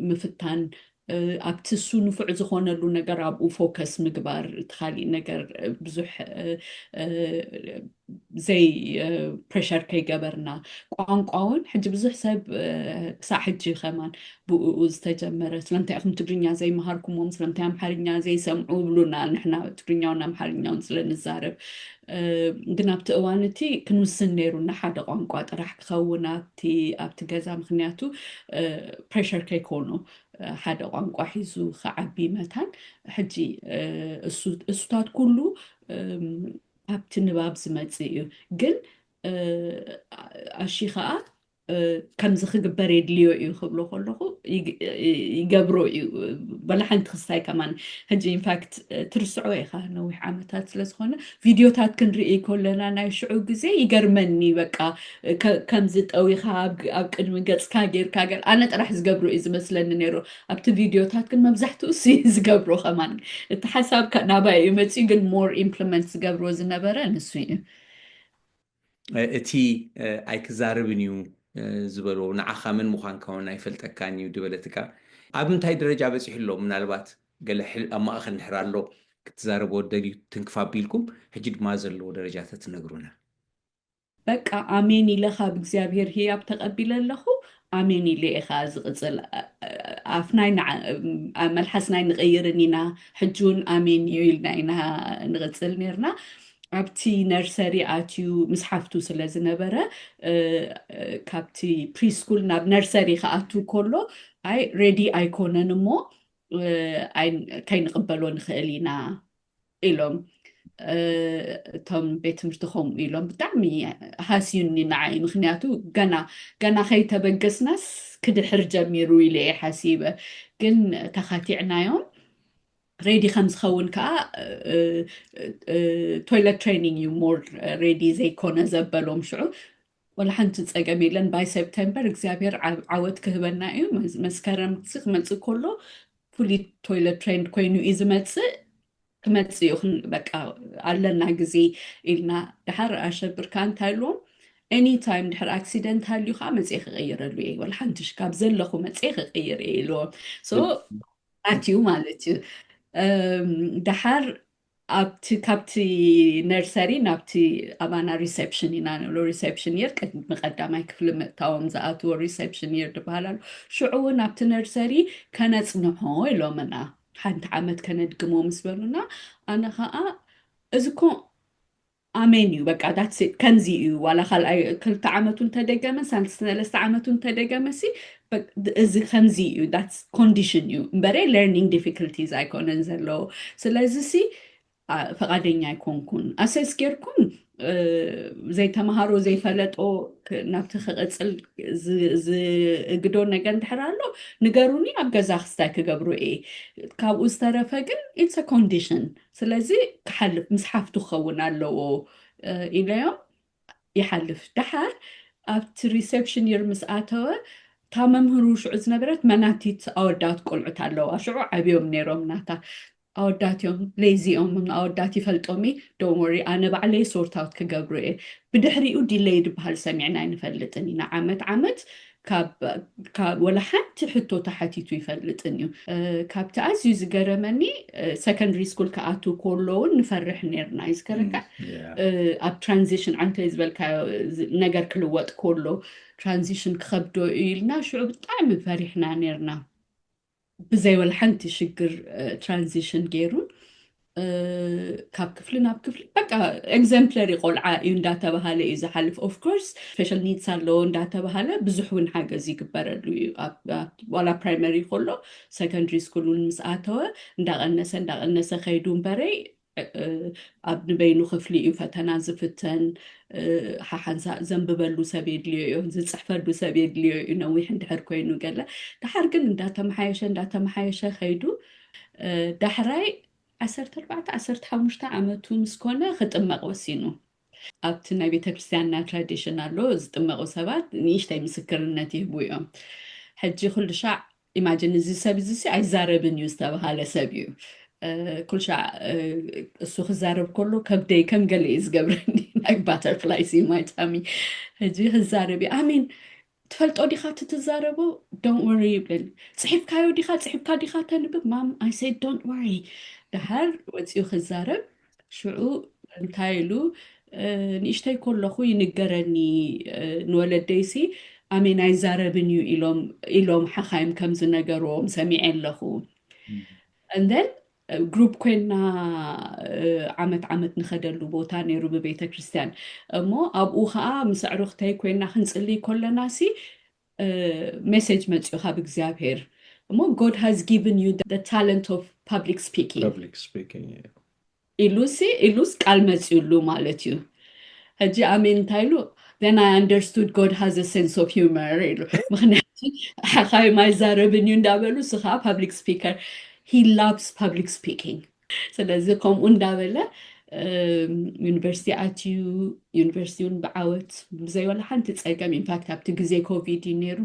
ምፍታን ኣብቲ እሱ ንፉዕ ዝኾነሉ ነገር ኣብኡ ፎከስ ምግባር። እቲ ካሊእ ነገር ብዙሕ ዘይ ፕሬሸር ከይገበርና ቋንቋ እውን ሕጂ ብዙሕ ሰብ ክሳዕ ሕጂ ከማን ብኡ ዝተጀመረ ስለምንታይ ኢኹም ትግርኛ ዘይመሃርኩሞም ስለምንታይ ኣምሓርኛ ዘይሰምዑ ይብሉና። ንሕና ትግርኛውን ኣምሓርኛውን ስለ ንዛረብ ግን ኣብቲ እዋን እቲ ክንውስን ነይሩና ሓደ ቋንቋ ጥራሕ ክኸውን ኣብቲ ኣብቲ ገዛ ምክንያቱ ፕሬሸር ከይኮኑ ሓደ ቋንቋ ሒዙ ክዓቢ መታን ሕጂ እሱታት ኩሉ ካብቲ ንባብ ዝመፅእ እዩ። ግን ኣሺ ከዓ ከምዚ ክግበር የድልዮ እዩ ክብሎ ከለኹ ይገብሮ እዩ። በላ ሓንቲ ክስታይ ከማን ሕጂ ኢንፋክት ትርስዖ ኢኻ ነዊሕ ዓመታት ስለዝኾነ ቪድዮታት ክንርኢ ከለና ናይ ሽዑ ግዜ ይገርመኒ። በቃ ከምዚ ጠዊኻ ኣብ ቅድሚ ገፅካ ጌርካ ገር ኣነ ጥራሕ ዝገብሮ እዩ ዝመስለኒ ነይሩ። ኣብቲ ቪድዮታት ግን መብዛሕትኡ ሲ ዝገብሮ ከማን እቲ ሓሳብ ናባይ እዩ መፅኡ፣ ግን ሞር ኢምፕሊመንት ዝገብሮ ዝነበረ ንሱ እዩ። እቲ ኣይክዛረብን እዩ ዝበሎ ንዓኻ መን ምዃንካ እውን ኣይፈልጠካን እዩ ዝበለትካ ኣብ ምንታይ ደረጃ በፂሑ ኣሎ? ምናልባት ገለ ኣብ ማእኸል ድሕር ኣሎ ክትዛረቦ ደልዩ ትንክፍ ኣቢልኩም ሕጂ ድማ ዘለዎ ደረጃታት ትነግሩና። በቃ ኣሜን ኢለ ካብ እግዚኣብሔር ህያብ ተቐቢለ ኣለኹ፣ ኣሜን ኢለ እየ ከዓ ዝቕፅል። ኣፍናይ ንዓ-፣ መልሓስናይ ንቕይርን ኢና፣ ሕጂ እውን ኣሜን እዩ ኢልና ኢና ንቕፅል ነርና። ኣብቲ ነርሰሪ ኣትዩ ምስ ሓፍቱ ስለ ዝነበረ፣ እ፣ እ፣ ካብቲ ፕሪስኩል ናብ ነርሰሪ ክኣቱ ከሎ፣ ኣይ ሬዲ ኣይኮነን እሞ፣ እ፣ ኣይ-፣ ከይንቕበሎ ንኽእል ኢና ኢሎም፣ እ፣ እቶም ቤት ትምህርቲ ከምኡ ኢሎም። ብጣዕሚ ሃስዩኒ ንዓይ፣ ምኽንያቱ ገና፣ ገና ከይተበገስናስ ክድሕር ጀሚሩ ኢለ እየ ሓሲበ። ግን ተኻቲዕናዮም። ሬዲ ከም ዝኸውን ከዓ፣ እ፣ እ፣ እ፣ ቶይለት ትሬኒንግ እዩ ሞር ሬዲ ዘይኮነ ዘበሎም ሽዑ። ወላ ሓንቲ ጸገም የለን። ባይ ሴፕቴምበር እግዚኣብሔር ዓ-፣ ዓወት ክህበና እዩ። መስ-፣ መስከረም ክመጽእ ከሎ ፉሊ ቶይለት ትሬንድ ኮይኑ እዩ ዝመጽእ። ክመጽእ እዩ፣ ክን-፣ በቃ ኣለና ግዜ ኢልና። ደሓር ኣሸብር ከኣ እንታይ ኢልዎም? ኤኒ ታይም ድሕር ኣክሲደንት ሃልዩ ከኣ መጽኤ ክቕይረሉ እየ። ወላ ሓንቲ ሽ-፣ ካብ ዘለኹ መጽኤ ክቕይር እየ ኢልዎም። ሶ ኣትዩ ማለት እዩ። እም፣ ደሓር ኣብቲ፣ ካብቲ ነርሰሪ ናብቲ ኣባና ሪሴፕሽን ኢና ንብሎ። ሪሴፕሽን የር ቅድሚ ቀዳማይ ክፍሊ ምእታዎም ዝኣትዎ ሪሴፕሽን የር ዝበሃል ኣሎ። ሽዑ እውን ኣብቲ ነርሰሪ ከነጽንሖ ኢሎምና። ሓንቲ ዓመት ከነድግሞ ምስ በሉና፣ ኣነ ኸኣ እዚ እኮ ኣሜን እዩ፣ በቃ that's it፣ ከምዚ እዩ። ዋላ ካልኣይ ክልተ ዓመቱ እንተደገመ፣ ሳልስቲ ሰለስተ ዓመቱ እንተደገመ ሲ፣ በ-፣ እዚ ከምዚ እዩ፣ that's ኮንዲሽን እዩ እምበረ፣ ሌርኒንግ ዲፊክልቲዝ ኣይኮነን ዘለዎ። ስለዚ ሲ፣ ኣ፣ ፈቓደኛ ኣይኮንኩን። ኣሰስ ጌርኩም፣ እ፣ ዘይተምሃሮ፣ ዘይፈለጦ ክ-፣ ናብቲ ክቕጽል ዝ-፣ ዝእግዶ ነገር እንድሕር ኣሎ፣ ንገሩኒ፣ ኣብ ገዛ ክስታይ ክገብሩ እየ። ካብኡ ዝተረፈ ግን it's a condition። ስለዚ ክሓልፍ፣ ምስ ሓፍቱ ክኸውን ኣለዎ፣ እ፣ ኢለዮም። ይሓልፍ። ደሓር ኣብቲ ሪሴፕሽን የር ምስ ኣተወ፣ እታ መምህሩ ሽዑ ዝነበረት መናቲት ኣወዳት ቆልዑት ኣለዋ። ሽዑ ዓብዮም ነይሮም ናታ። ኣወዳት እዮም፣ ሌዚ እዮም፣ ኣወዳት ይፈልጦም እየ፣ ዶን ወሪ፣ ኣነ ባዕለይ ሶርት ኣውት ክገብሩ እየ። ብድሕሪኡ ዲሌይ ዝበሃል ሰሚዕና ኣይንፈልጥን ኢና። ዓመት ዓመት ካብ፣ ካብ ወላ ሓንቲ ሕቶ ተሓቲቱ ይፈልጥን እዩ። እ፣ ካብቲ ኣዝዩ ዝገረመኒ፣ እ፣ ሰከንድሪ ስኩል ክኣቱ ከሎ እውን ንፈርሕ ነርና። ይዝከረካ? እ፣ ኣብ ትራንዚሽን፣ ዓንተ ዝበልካዮ ዝ-፣ ነገር ክልወጥ ከሎ ትራንዚሽን ክኸብዶ እዩ ኢልና ሽዑ ብጣዕሚ ፈሪሕና ነርና። ብዘይ ወላ ሓንቲ ሽግር፣ እ፣ ትራንዚሽን ገይሩ፣ እ፣ ካብ ክፍሊ ናብ ክፍሊ፣ በቃ፣ ኤግዘምፕለሪ ቆልዓ እዩ እንዳተባሃለ እዩ ዝሓልፍ። ኦፍ ኮርስ ስፔሻል ኒድስ ኣለዎ እንዳተባሃለ ብዙሕ እውን ሓገዝ ይግበረሉ እዩ። ኣብ፣ ኣብ፣ ዋላ ፕራይመሪ ከሎ፣ ሰከንድሪ ስኩል እውን ምስ ኣተወ እንዳቐነሰ፣ እንዳቐነሰ ከይዱ እምበረይ፣ እ፣ እ፣ ኣብ ንበይኑ ክፍሊ እዩ ፈተና ዝፍተን። እ፣ ሓሓንሳእ ዘንብበሉ ሰብ የድልዮ እዩ፣ ዝጽሕፈሉ ሰብ የድልዮ እዩ፣ ነዊሕ እንድሕር ኮይኑ ገለ። ደሓር ግን እንዳተመሓየሸ፣ እንዳተመሓየሸ ከይዱ፣ እ፣ ዳሕራይ ዓሰርተ ኣርባዕተ፣ ዓሰርተ ሓሙሽተ ዓመቱ ምስ ኮነ ክጥመቕ ወሲኑ። ኣብቲ ናይ ቤተ ክርስቲያንና ትራዲሽን ኣሎ፣ ዝጥመቑ ሰባት ንእሽተይ ምስክርነት ይህቡ እዮም። ሕጂ ኩሉ ሻዕ ኢማጂን፣ እዚ ሰብ እዚ ሲ ኣይዛረብን እዩ ዝተባሃለ ሰብ እዩ። እ፣ ኩሉ ሻዕ፣ እ፣ እሱ ክዛረብ ከሎ ከብደይ ከም ገለ እዩ ዝገብረኒ፣ like butterflies in my tummy። ሕጂ ክዛረብ እዩ። ኣሜን፣ ትፈልጦ ዲኻ እቲ ትዛረቦ? Don't worry ይብለኒ። ጽሒፍካዮ ዲኻ? ጽሒፍካ ዲኻ ተንብብ? ማም፣ I said don't worry። ደሓር ወጺኡ ክዛረብ፣ ሽዑ እንታይ ኢሉ፣ እ፣ ንእሽተይ ከለኹ ይንገረኒ፣ እ፣ ንወለደይሲ ኣሜን ኣይዛረብን እዩ ኢሎም፣ ኢሎም ሓኻይም ከም ዝነገርዎም ሰሚዐ ኣለኹ። And then ግሩፕ ኮይና፣ እ፣ ዓመት ዓመት ንኸደሉ ቦታ ነይሩ ብቤተ ክርስቲያን። እሞ ኣብኡ ኸዓ ምስ ኣዕሩኽተይ ኮይና ክንጽልይ ከለና ሲ፣ እ፣ ሜሴጅ መጽኡ ካብ እግዚኣብሔር። እሞ God has given you the talent of public speaking Public speaking, yeah. ኢሉ ሲ፣ ኢሉስ ቃል መጽኡሉ ማለት እዩ። ሕጂ ኣሜን እንታይ ኢሉ? Then I understood God has a sense of humor ኢሉ። ምኽንያቱ ሓኻይም ኣይዛረብን እዩ እንዳበሉ፣ እሱ ከዓ ፓብሊክ ስፒከር፣ he loves public speaking። ስለዚ ከምኡ እንዳበለ፣ እም፣ ዩኒቨርሲቲ ኣትዩ፣ ዩኒቨርሲቲ እውን ብዓወት ብዘይ ዋላ ሓንቲ ጸገም፣ ኢንፋክት ኣብቲ ግዜ ኮቪድ እዩ ነይሩ።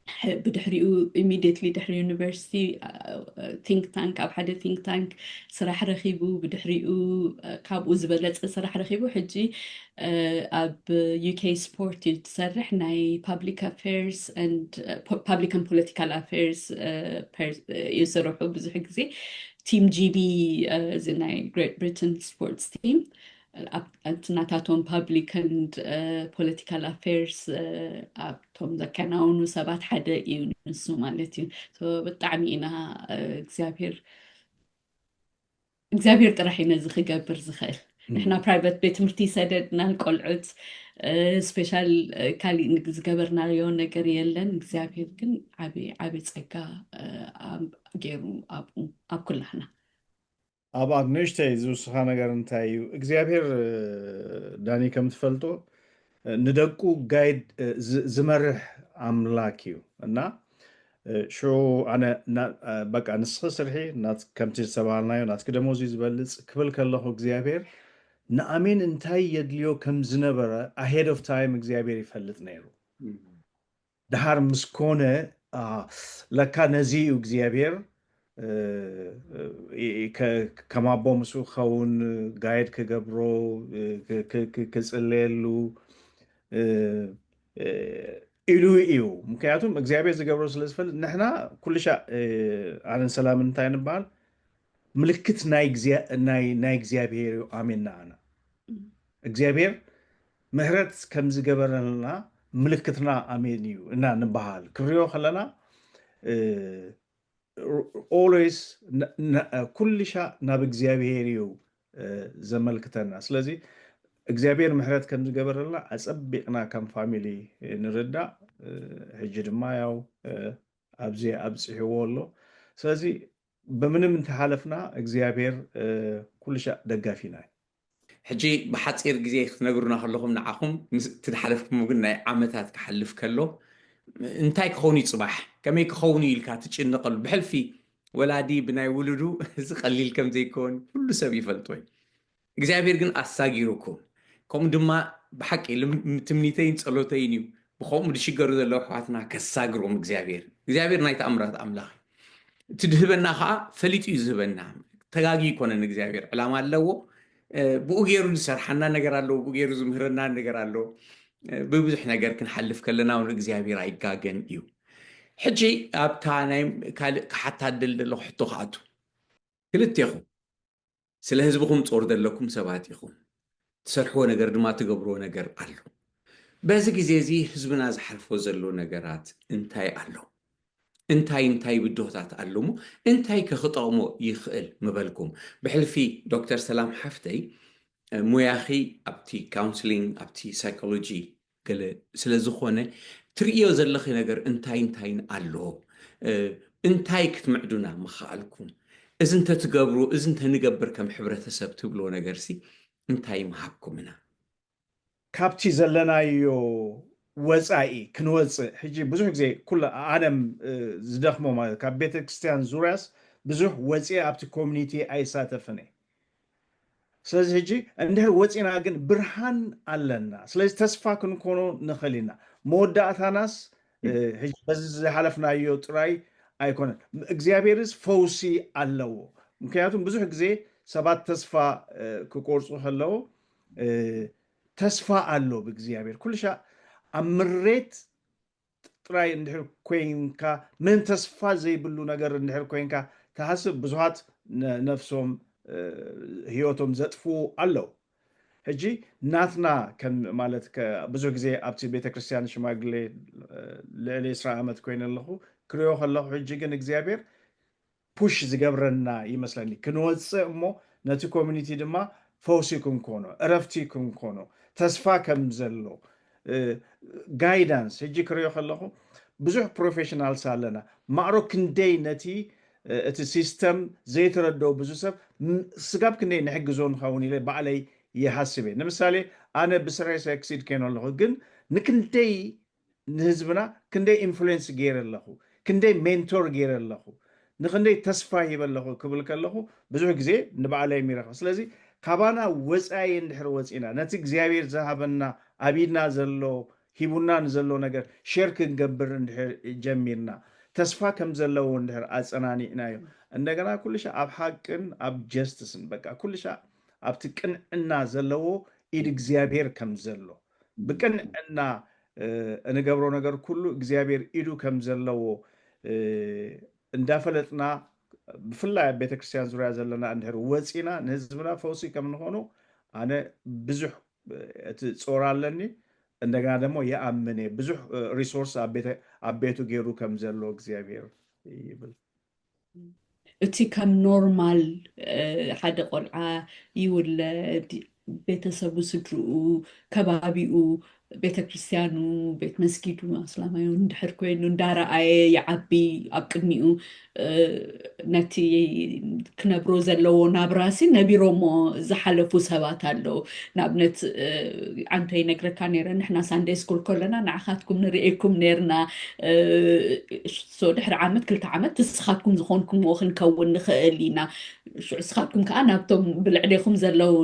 ሕ-፣ ብድሕሪኡ፣ ኢሚዲየትሊ ድሕሪ ዩኒቨርሲቲ፣ አ፣ ቲንክ ታንክ፣ ኣብ ሓደ ቲንክ ታንክ ስራሕ ረኺቡ፣ ብድሕሪኡ፣ አ፣ ካብኡ ዝበለጸ ስራሕ ረኺቡ፣ ሕጂ፣ አ፣ ኣብ ዩ ኬ ስፖርት እዩ ትሰርሕ፣ ናይ ፓብሊክ ኣፌርስ ኤንድ፣ አ፣ ፖ-፣ ፓብሊክ ኤንድ ፖለቲካል ኣፌርስ፣ አ፣ ፐር-፣ እዩ ስርሑ። ብዙሕ ግዜ ቲም ጂ ቢ፣ አ፣ እዚ ናይ ግሬት ብሪተን ስፖርትስ ቲም፣ ኣብቲ ናታቶም public and political affairs ኣብቶም ዘከናውኑ ሰባት ሓደ እዩ ንሱ ማለት እዩ። ብጣዕሚ ኢና እግዚኣብሔር እግዚኣብሔር ጥራሕ እዩ ነዚ ክገብር ዝኽእል። ንሕና private ቤት ትምህርቲ ይሰደድና ቆልዑት special ካሊእ ዝገበርናዮ ነገር የለን። እግዚኣብሔር ግን ዓብ ዓብ ጸጋ ገይሩ ኣብኡ ኣብ ኩላህና ኣብ ኣብ ንእሽተይ ዝውስኻ ነገር እንታይ እዩ? እግዚኣብሔር ዳኒ ከም ትፈልጦ ንደቁ ጋይድ ዝመርሕ ኣምላክ እዩ እና ሽዑ ኣነ በቃ ንስኺ ስርሒ ከምቲ ዝተባሃልናዮ ናትኪ ደሞዝ እዩ ዝበልፅ ክብል ከለኹ እግዚኣብሔር ንኣሜን እንታይ የድልዮ ከም ዝነበረ ahead of time እግዚኣብሔር ይፈልጥ ነይሩ። ደሓር ምስ ኮነ ለካ ነዚ እዩ እግዚኣብሔር ከም ኣቦ ምስኡ ክኸውን ጋይድ ክገብሮ ክፅለየሉ ኢሉ እዩ። ምክንያቱም እግዚኣብሔር ዝገብሮ ስለ ዝፈልጥ ንሕና ኩሉ ሻዕ ኣነን ሰላምን እንታይ ንበሃል ምልክት ናይ እግዚኣብሔር እዩ ኣሜን ንኣና እግዚኣብሔር ምህረት ከም ዝገበረልና ምልክትና ኣሜን እዩ እና ንበሃል ክንሪኦ ከለና always ኩልሻ ናብ እግዚኣብሔር እዩ ዘመልክተና። ስለዚ እግዚኣብሔር ምሕረት ከም ዝገበረልና ኣጸቢቕና ከም ፋሚሊ ንርዳእ። ሕጂ ድማ ያው ኣብዚ ኣብጽሕዎ ኣሎ። ስለዚ ብምንም እንተሓለፍና እግዚኣብሔር ኩልሻ ደጋፊና እዩ። ሕጂ ብሓፂር ግዜ ክትነግሩና ከለኹም ንዓኹም ትድሓለፍኩም ግን ናይ ዓመታት ክሓልፍ ከሎ እንታይ ክኸውን እዩ ፅባሕ ከመይ ክኸውን እዩ ኢልካ ትጭነቀሉ ብሕልፊ ወላዲ ብናይ ውሉዱ እዚ ቀሊል ከም ዘይከውን ኩሉ ሰብ ይፈልጦ እዩ እግዚኣብሔር ግን ኣሳጊሩኩም ከምኡ ድማ ብሓቂ ትምኒተይን ፀሎተይን እዩ ብከምኡ ዝሽገሩ ዘለዉ ኣሕዋትና ከሳግሮም እግዚኣብሔር እግዚኣብሔር ናይ ተኣምራት ኣምላኽ እዩ እቲ ድህበና ከዓ ፈሊጡ እዩ ዝህበና ተጋጊ ይኮነን እግዚኣብሔር ዕላማ ኣለዎ ብኡ ገይሩ ዝሰርሓና ነገር ኣለዎ ብኡ ገይሩ ዝምህረና ነገር ኣለዎ ብብዙሕ ነገር ክንሓልፍ ከለና እውን እግዚኣብሔር ኣይጋገን እዩ ሕጂ ኣብታ ናይ ካልእ ክሓታደል ዘለኹ ሕቶ ክኣቱ ክልቴኹም ስለ ህዝብኹም ጾር ዘለኩም ሰባት ኢኹም ትሰርሕዎ ነገር ድማ ትገብርዎ ነገር ኣሎ በዚ ግዜ እዚ ህዝብና ዝሓልፎ ዘሎ ነገራት እንታይ ኣሎ እንታይ እንታይ ብድሆታት ኣሎ ሞ እንታይ ከ ክጠቕሞ ይኽእል ምበልኩም ብሕልፊ ዶክተር ሰላም ሓፍተይ ሙያኺ ኣብቲ counselling ኣብቲ psychology ገለ ስለ ዝኾነ ትርእዮ ዘለኺ ነገር እንታይ እንታይን ኣሎ እንታይ ክትምዕዱና ምኽኣልኩም እዚ እንተትገብሩ እዚ እንተንገብር ከም ሕብረተሰብ ትብልዎ ነገርሲ እንታይ ምሃብኩምና ካብቲ ዘለናዮ ወፃኢ ክንወፅእ ሕጂ ብዙሕ ግዜ ኩሉ ኣነም ዝደኽሞ ማለት ካብ ቤተክርስትያን ዙርያስ ብዙሕ ወፂአ ኣብቲ ኮሚኒቲ ኣይሳተፍን እየ ስለዚ ሕጂ እንድሕር ወፂና ግን ብርሃን ኣለና ስለዚ ተስፋ ክንኮኖ ንኽእል ኢና መወዳእታናስ ሕጂ በዚ ዝሓለፍናዮ ጥራይ ኣይኮነን እግዚኣብሔርስ ፈውሲ ኣለዎ ምክንያቱም ብዙሕ ግዜ ሰባት ተስፋ ክቆርፁ ከለዉ ተስፋ ኣሎ ብእግዚኣብሔር ኩሉ ሻ ኣብ ምሬት ጥራይ እንድሕር ኮይንካ ምንም ተስፋ ዘይብሉ ነገር እንድሕር ኮይንካ ተሓስብ ብዙሃት ነፍሶም ህይወቶም ዘጥፍኡ ኣለዉ ሕጂ ናትና ከም ማለት ብዙሕ ግዜ ኣብቲ ቤተክርስትያን ሽማግሌ ልዕሊ ዕስራ ዓመት ኮይነ ኣለኹ ክሪኦ ከለኹ ሕጂ ግን እግዚኣብሔር ፑሽ ዝገብረና ይመስለኒ ክንወፅእ እሞ ነቲ ኮሚኒቲ ድማ ፈውሲ ክንኮኖ እረፍቲ ክንኮኖ ተስፋ ከም ዘሎ ጋይዳንስ ሕጂ ክሪኦ ከለኹ ብዙሕ ፕሮፌሽናልስ ኣለና ማዕሮ ክንደይ ነቲ እቲ ሲስተም ዘይተረደው ብዙ ሰብ ስጋብ ክንደይ ንሕግዞ ንኸውን ኢለ ባዕለይ ይሃስብ እየ ንምሳሌ ኣነ ብስራይ ሰክሲድ ከይነ ኣለኹ ግን ንክንደይ ንህዝብና ክንደይ ኢንፍሉዌንስ ገይረ ኣለኹ ክንደይ ሜንቶር ገይረ ኣለኹ ንክንደይ ተስፋ ሂበ ኣለኹ ክብል ከለኹ ብዙሕ ግዜ ንባዕለይ ይረኽበ ስለዚ ካባና ወፃኢ እንድሕር ወፂና ነቲ እግዚኣብሔር ዝሃበና ኣብ ኢድና ዘሎ ሂቡና ንዘሎ ነገር ሸር ክንገብር እንድሕር ጀሚርና ተስፋ ከም ዘለዎ እንድሕር ኣፀናኒዕናዮ እንደገና ኩሉ ሻ ኣብ ሓቅን ኣብ ጀስትስን በቃ ኩሉ ሻ ኣብቲ ቅንዕና ዘለዎ ኢድ እግዚኣብሔር ከም ዘሎ ብቅንዕና እንገብሮ ነገር ኩሉ እግዚኣብሔር ኢዱ ከም ዘለዎ እንዳፈለጥና ብፍላይ ኣብ ቤተክርስትያን ዙርያ ዘለና እንድሕር ወፂና ንህዝብና ፈውሲ ከም ንኾኑ ኣነ ብዙሕ እቲ ጾር ኣለኒ። እንደገና ደግሞ የኣምን እየ ብዙሕ ሪሶርስ ኣብ ቤቱ ገይሩ ከም ዘሎ እግዚኣብሔር ይብል። እቲ ከም ኖርማል ሓደ ቆልዓ ይውለድ፣ ቤተሰቡ፣ ስድርኡ፣ ከባቢኡ፣ ቤተክርስትያኑ፣ ቤት መስጊዱ ኣስላማዩ እንድሕር ኮይኑ እንዳረኣየ ይዓቢ። ኣብ ቅድሚኡ ነቲ ክነብሮ ዘለዎ ናብራሲ ነቢሮሞ ዝሓለፉ ሰባት ኣለዉ። ንኣብነት ዓንተ ይነግረካ ነይረ፣ ንሕና ሳንደይ ስኩል ከለና ንዓኻትኩም ንርእየኩም ነርና። ድሕሪ ዓመት ክልተ ዓመት ንስኻትኩም ዝኾንኩምዎ ክንከውን ንኽእል ኢና። ንስኻትኩም ከዓ ናብቶም ብልዕሌኹም ዘለዉ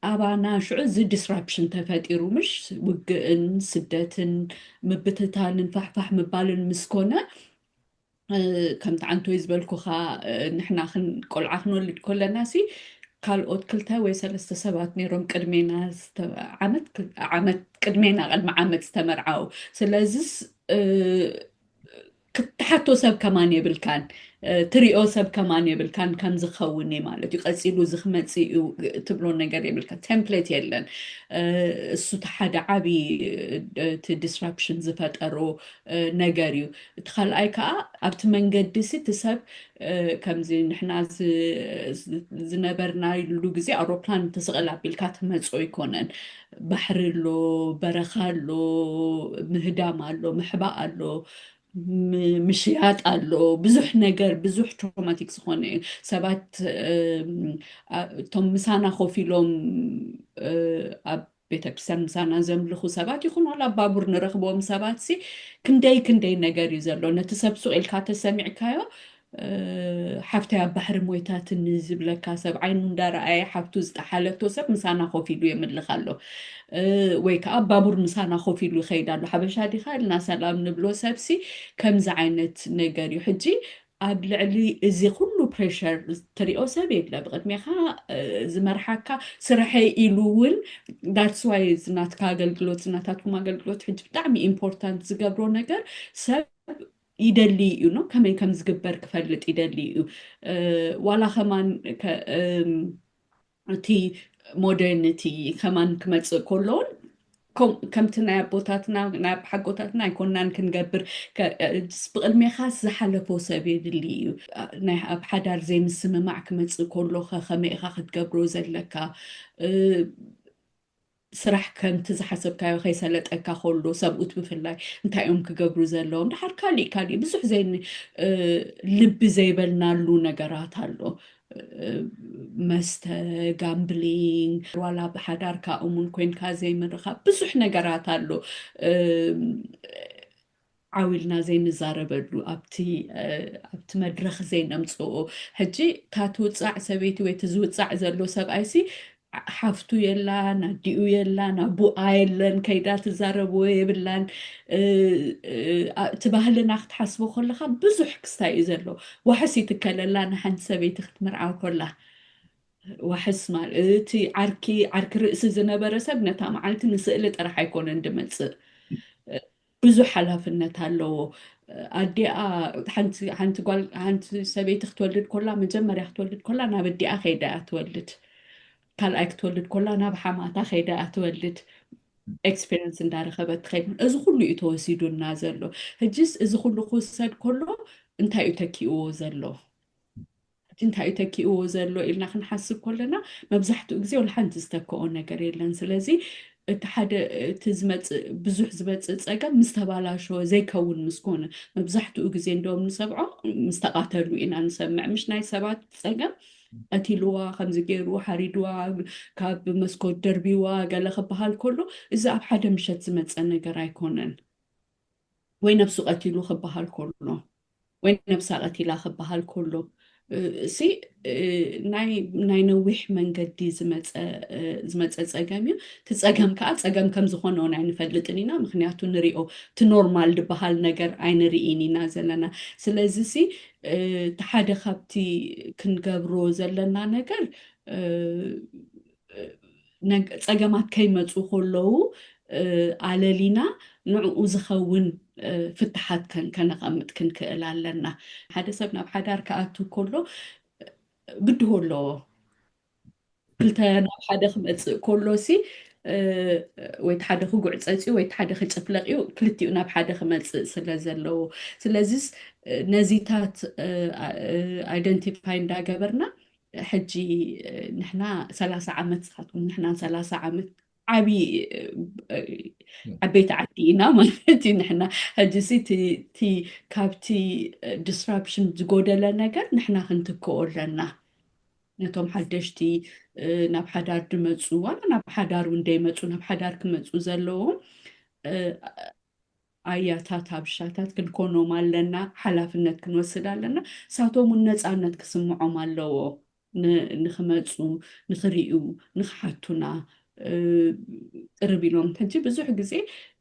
ኣባና ሽዑ እዚ ዲስራፕሽን ተፈጢሩ፣ ምሽ ውግእን ስደትን ምብትታንን ፋሕፋሕ ምባልን ምስኮነ፣ ከምቲ ዓንቶይ ዝበልኩኻ፣ ንሕና ቆልዓ ክንወልድ ከለና ሲ ካልኦት ክልተ ወይ ሰለስተ ሰባት ነይሮም ቅድሜና፣ ዓመት ቅድሜና፣ ቅድሚ ዓመት ዝተመርዓው። ስለዚስ ክትሓቶ ሰብ ከማን የብልካን፣ ትሪኦ ሰብ ከማን የብልካን። ከም ዝኸውን እዩ ማለት እዩ። ቀፂሉ ዝክመፅ እዩ ትብሎ ነገር የብልካ። ቴምፕሌት የለን። እሱ እቲ ሓደ ዓብዪ እቲ ዲስራፕሽን ዝፈጠሮ ነገር እዩ። እቲ ካልኣይ ከዓ ኣብቲ መንገዲ ሲ እቲ ሰብ ከምዚ ንሕና ዝነበርናሉ ግዜ ኣውሮፕላን ተስቕል ኣቢልካ ትመፅኦ ኣይኮነን። ባሕሪ ኣሎ፣ በረኻ ኣሎ፣ ምህዳም ኣሎ፣ ምሕባእ ኣሎ፣ ምሽያጥ ኣሎ፣ ብዙሕ ነገር፣ ብዙሕ ትሮማቲክ ዝኾነ እዩ። ሰባት እቶም ምሳና ኮፍ ኢሎም ኣብ ቤተክርስትያን ምሳና ዘምልኹ ሰባት ይኹን ዋላ ኣብ ባቡር ንረኽቦም ሰባት ሲ ክንደይ ክንደይ ነገር እዩ ዘሎ። ነቲ ሰብ ሱቕ ኢልካ ተሰሚዕካዮ፣ ሓፍተይ ኣብ ባሕሪ ሞይታትኒ ዝብለካ ሰብ፣ ዓይኑ እንዳረኣየ ሓፍቱ ዝጠሓለቶ ሰብ ምሳና ኮፍ ኢሉ የምልኽ ኣሎ። ወይ ከዓ ኣብ ባቡር ምሳና ኮፍ ኢሉ ይኸይድ ኣሎ። ሓበሻ ዲኻ ኢልና ሰላም ንብሎ ሰብሲ ከምዚ ዓይነት ነገር እዩ። ሕጂ ኣብ ልዕሊ እዚ ኩሉ ፕሬሸር ትሪኦ ሰብ የለ። ብቕድሜኻ ዝመርሓካ ስርሐይ ኢሉ እውን፣ that's why ዝናትካ ኣገልግሎት፣ ዝናታትኩም ኣገልግሎት ሕጂ ብጣዕሚ ኢምፖርታንት ዝገብሮ ነገር ሰብ ይደሊ እዩ ነው፣ ከመይ ከም ዝግበር ክፈልጥ ይደሊ እዩ። ዋላ ከማን እቲ ሞደርኒቲ ከማን ክመፅእ ከሎውን ከምቲ ናይ ኣቦታትና ናይ ኣቦሓጎታትና ኣይኮናን ክንገብር። ብቕድሜኻስ ዝሓለፎ ሰብ የድሊ እዩ። ናይ ኣብ ሓዳር ዘይምስምማዕ ክመፅእ ከሎ ከመይ ኢኻ ክትገብሮ ዘለካ? ስራሕ ከምቲ ዝሓሰብካዮ ከይሰለጠካ ከሎ፣ ሰብኡት ብፍላይ እንታይ እዮም ክገብሩ ዘለዎም? ድሓር ካሊእ ካሊእ ብዙሕ ዘይ ልቢ ዘይበልናሉ ነገራት ኣሎ። መስተ፣ ጋምብሊንግ፣ ዋላ ብሓዳርካ እሙን ኮይንካ ዘይምርኻብ፣ ብዙሕ ነገራት ኣሎ። ዓው ኢልና ዘይንዛረበሉ፣ ኣብቲ ኣብቲ መድረኽ ዘይነምፅኦ። ሕጂ እታ ትውፃዕ ሰበይቲ ወይ እቲ ዝውፃዕ ዘሎ ሰብኣይሲ ሓፍቱ የላን፣ ኣዲኡ የላን፣ ኣቡኣ የለን፣ ከይዳ ትዛረብዎ የብላን። እቲ ባህልና ክትሓስቦ ከለካ ብዙሕ ክስታይ እዩ ዘሎ። ዋሕስ ይትከለላ ንሓንቲ ሰበይቲ ክትምርዓው ከላ። ዋሕስ ማለት እቲ ዓርኪ ዓርኪ ርእሲ ዝነበረ ሰብ ነታ መዓልቲ ንስእሊ ጥራሕ ኣይኮነን ድመፅእ። ብዙሕ ሓላፍነት ኣለዎ። ኣዲኣ ሓንቲ ሰበይቲ ክትወልድ ኮላ፣ መጀመርያ ክትወልድ ኮላ ናብ ኣዲኣ ከይዳ እያ ትወልድ። ካልኣይ ክትወልድ ኮላ ናብ ሓማታ ከይዳ እያ ትወልድ። ኤክስፔሪንስ እንዳረኸበት ትኸይድ። እዚ ኩሉ እዩ ተወሲዱና ዘሎ። ሕጂስ እዚ ኩሉ ክውሰድ ከሎ እንታይ እዩ ተኪእዎ ዘሎ? ሕጂ እንታይ እዩ ተኪእዎ ዘሎ ኢልና ክንሓስብ ከለና መብዛሕትኡ ግዜ ወላ ሓንቲ ዝተከኦ ነገር የለን። ስለዚ እቲ ሓደ እቲ ዝመፅእ ብዙሕ ዝመፅእ ፀገም ምስ ተባላሸወ ዘይከውን ምስ ኮነ፣ መብዛሕትኡ ግዜ እንደውም ንሰምዖ ምስ ተቓተሉ ኢና ንሰምዕ። ምሽ ናይ ሰባት ፀገም ቀቲልዋ፣ ከምዚ ገይሩ ሓሪድዋ፣ ካብ መስኮት ደርቢዋ ገለ ክበሃል ከሎ እዚ ኣብ ሓደ ምሸት ዝመፀ ነገር ኣይኮነን። ወይ ነብሱ ቀቲሉ ክበሃል ከሎ ወይ ነብሳ ቀቲላ ክበሃል ከሎ ሲ ናይ ነዊሕ መንገዲ ዝመፀ ፀገም እዩ። እቲ ፀገም ከዓ ፀገም ከም ዝኾነ እውን ኣይንፈልጥን ኢና። ምክንያቱ ንሪኦ እቲ ኖርማል ዝበሃል ነገር ኣይንርኢን ኢና ዘለና። ስለዚ ሲ እቲ ሓደ ካብቲ ክንገብሮ ዘለና ነገር ፀገማት ከይመፁ ከለዉ ኣለሊና ንዕኡ ዝኸውን ፍትሓት ከነቐምጥ ክንክእል ኣለና። ሓደ ሰብ ናብ ሓዳር ክኣቱ ከሎ ብድሆ ኣለዎ። ክልተ ናብ ሓደ ክመፅእ ከሎ ሲ ወይ ሓደ ክጉዕፀፅ እዩ ወይ ሓደ ክጭፍለቅ እዩ። ክልቲኡ ናብ ሓደ ክመፅእ ስለ ዘለዎ፣ ስለዚስ ነዚታት identify እንዳገበርና ሕጂ ንሕና ሰላሳ ዓመት ንስኻትኩም ንሕና ሰላሳ ዓመት ዓብዪ ዓበይቲ ዓዲ ኢና ማለት እዩ። ንሕና ሕጂ ሲ እቲ ካብቲ disruption ዝጎደለ ነገር ንሕና ክንትክኦ ኣለና። ነቶም ሓደሽቲ ናብ ሓዳር ድመፁ ዋላ ናብ ሓዳር እውን ደይመፁ ናብ ሓዳር ክመፁ ዘለዎም ኣያታት ኣብሻታት ክንኮኖም ኣለና። ሓላፍነት ክንወስድ ኣለና። ሳቶም እውን ነፃነት ክስምዖም ኣለዎ። ንክመፁ፣ ንክርእዩ፣ ንክሓቱና ቅርብ ኢሎም። ሕጂ ብዙሕ ግዜ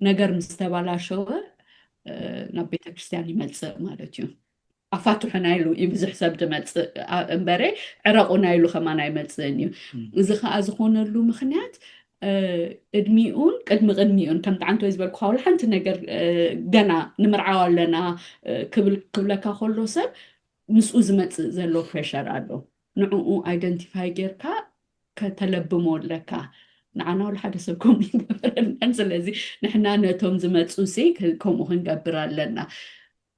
ነገር ምስ ተባላሸወ ናብ ቤተክርስትያን ይመፅእ ማለት እዩ። ኣፋትሑና ኢሉ እዩ ብዙሕ ሰብ ዝመፅእ እምበረ ዕረቁና ኢሉ ከማን ኣይመፅእን እዩ። እዚ ከዓ ዝኾነሉ ምክንያት እድሚኡን ቅድሚ ቅድሚኡን ከምቲ ዓንቶ ዝበልኩ ካውል ሓንቲ ነገር ገና ንምርዓው ኣለና ክብለካ ከሎ ሰብ ምስኡ ዝመፅእ ዘሎ ፕሬሸር ኣሎ። ንዕኡ identify ጌርካ ከተለብሞ ኣለካ። ንዓና ወላ ሓደ ሰብ ከምኡ ይገበረናን። ስለዚ ንሕና ነቶም ዝመፁ ሲ ከምኡ ክንገብር ኣለና።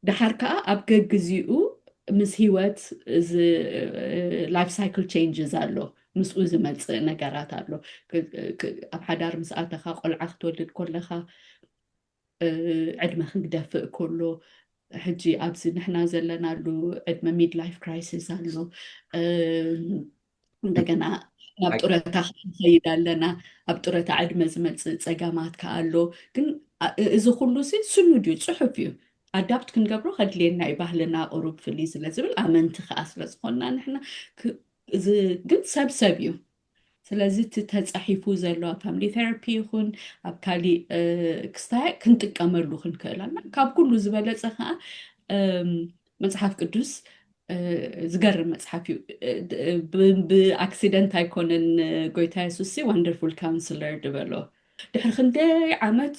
ድሓር ከዓ ኣብ ገግዚኡ ምስ ህይወት እዚ life cycle changes ኣሎ። ምስኡ ዝመፅእ ነገራት ኣሎ። ኣብ ሓዳር ምስ ኣተኻ ቆልዓ ክትወልድ ከለኻ ዕድመ ክንግደፍእ ከሎ ሕጂ ኣብዚ ንሕና ዘለናሉ ዕድመ midlife crisis ኣሎ። እንደገና ናብ ጡረታ ክንኸይድ ኣለና። ኣብ ጡረታ ዕድመ ዝመፅእ ፀገማት ከኣ ኣሎ። ግን እዚ ኩሉ ሲ ስኑድ እዩ፣ ፅሑፍ እዩ። ኣዳፕት ክንገብሮ ከድልየና እዩ። ባህልና ቁሩብ ፍልይ ስለ ዝብል ኣመንቲ ከኣ ስለ ዝኾንና ንሕና ግን ሰብ ሰብ እዩ። ስለዚ እቲ ተፃሒፉ ዘሎ ኣብ family therapy ይኹን ኣብ ካሊእ ክስታይ ክንጥቀመሉ ክንክእል ኣለና። ካብ ኩሉ ዝበለፀ ከዓ መፅሓፍ ቅዱስ ዝገርም መፅሓፍ እዩ። ብኣክሲደንት ኣይኮነን ጎይታ የሱስ wonderful counselor ድበሎ። ድሕሪ ክንደይ ዓመት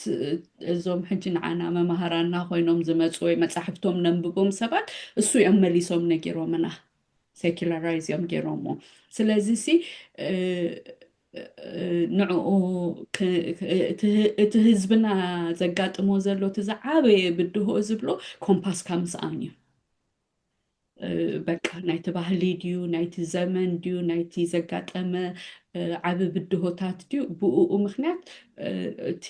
እዞም ሕጂ ንዓና መማህራና ኮይኖም ዝመፁ ወይ መፃሕፍቶም ነንብቦም ሰባት እሱ እዮም መሊሶም ነጊሮምና። ሴኩላራይዝ እዮም ገይሮሞ። ስለዚ ሲ ንዕኡ እቲ ህዝብና ዘጋጥሞ ዘሎ እቲ ዝዓበየ ብድሆ ዝብሎ ኮምፓስካ ምስኣን እዩ። በቃ ናይቲ ባህሊ ድዩ ናይቲ ዘመን ድዩ ናይቲ ዘጋጠመ ዓቢ ብድሆታት ድዩ ብኡ ምክንያት እቲ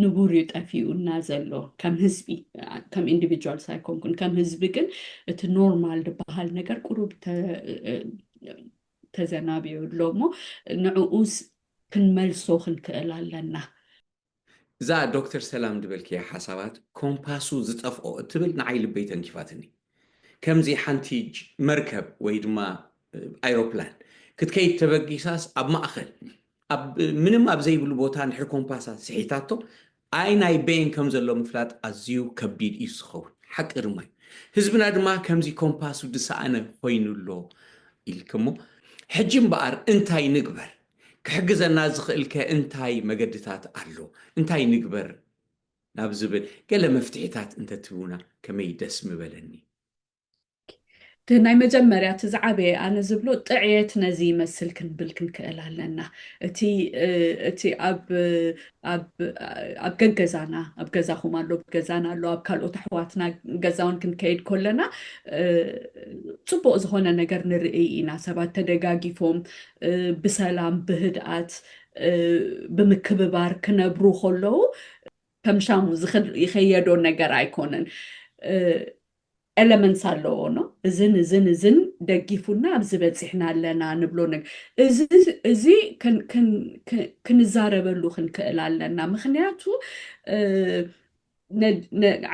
ንቡር እዩ ጠፊኡና ዘሎ ከም ህዝቢ። ከም individuals ኣይኮንኩን ከም ህዝቢ ግን እቲ ኖርማል ዝበሃል ነገር ቁሩብ ተዘናቢዩ ኣሎ እሞ ንዕኡስ ክንመልሶ ክንክእል ኣለና። እዛ ዶክተር ሰላም ዝበልክያ ሓሳባት ኮምፓሱ ዝጠፍኦ እትብል ንዓይ ልበይ ተንኪፋትኒ። ከምዚ ሓንቲ መርከብ ወይ ድማ ኣይሮፕላን ክትከይድ ተበጊሳስ ኣብ ማእኸል ምንም ኣብ ዘይብሉ ቦታ ንድሕሪ ኮምፓሳ ስሒታቶ ኣይ ናይ በይን ከም ዘሎ ምፍላጥ ኣዝዩ ከቢድ እዩ ዝኸውን። ሓቂ ድማ እዩ። ህዝብና ድማ ከምዚ ኮምፓሱ ዝሰኣነ ኮይኑ ኣሎ ኢልክሞ ሕጂ እምበኣር እንታይ ንግበር? ክሕግዘና ዝኽእልከ እንታይ መገድታት ኣሎ? እንታይ ንግበር ናብ ዝብል ገለ መፍትሒታት እንተትህቡና ከመይ ደስ ምበለኒ። እቲ ናይ መጀመርያ እቲ ዝዓበየ ኣነ ዝብሎ ጥዕየት ነዚ ይመስል ክንብል ክንክእል ኣለና። እቲ እቲ ኣብ ኣብ ኣብ ገገዛና ኣብ ገዛኹም ኣሎ ገዛና ኣሎ ኣብ ካልኦት ኣሕዋትና ገዛውን ክንከይድ ከለና ፅቡቅ ዝኾነ ነገር ንርኢ ኢና። ሰባት ተደጋጊፎም ብሰላም ብህድኣት ብምክብባር ክነብሩ ከለዉ ከም ሻሙ ይኸየዶ ነገር ኣይኮነን። ኤለመንትስ ኣለዎ ኖ እዝን እዝን እዝን ደጊፉና ኣብዚ በፂሕና ኣለና ንብሎ ነገር እዚ ክንዛረበሉ ክንክእል ኣለና። ምክንያቱ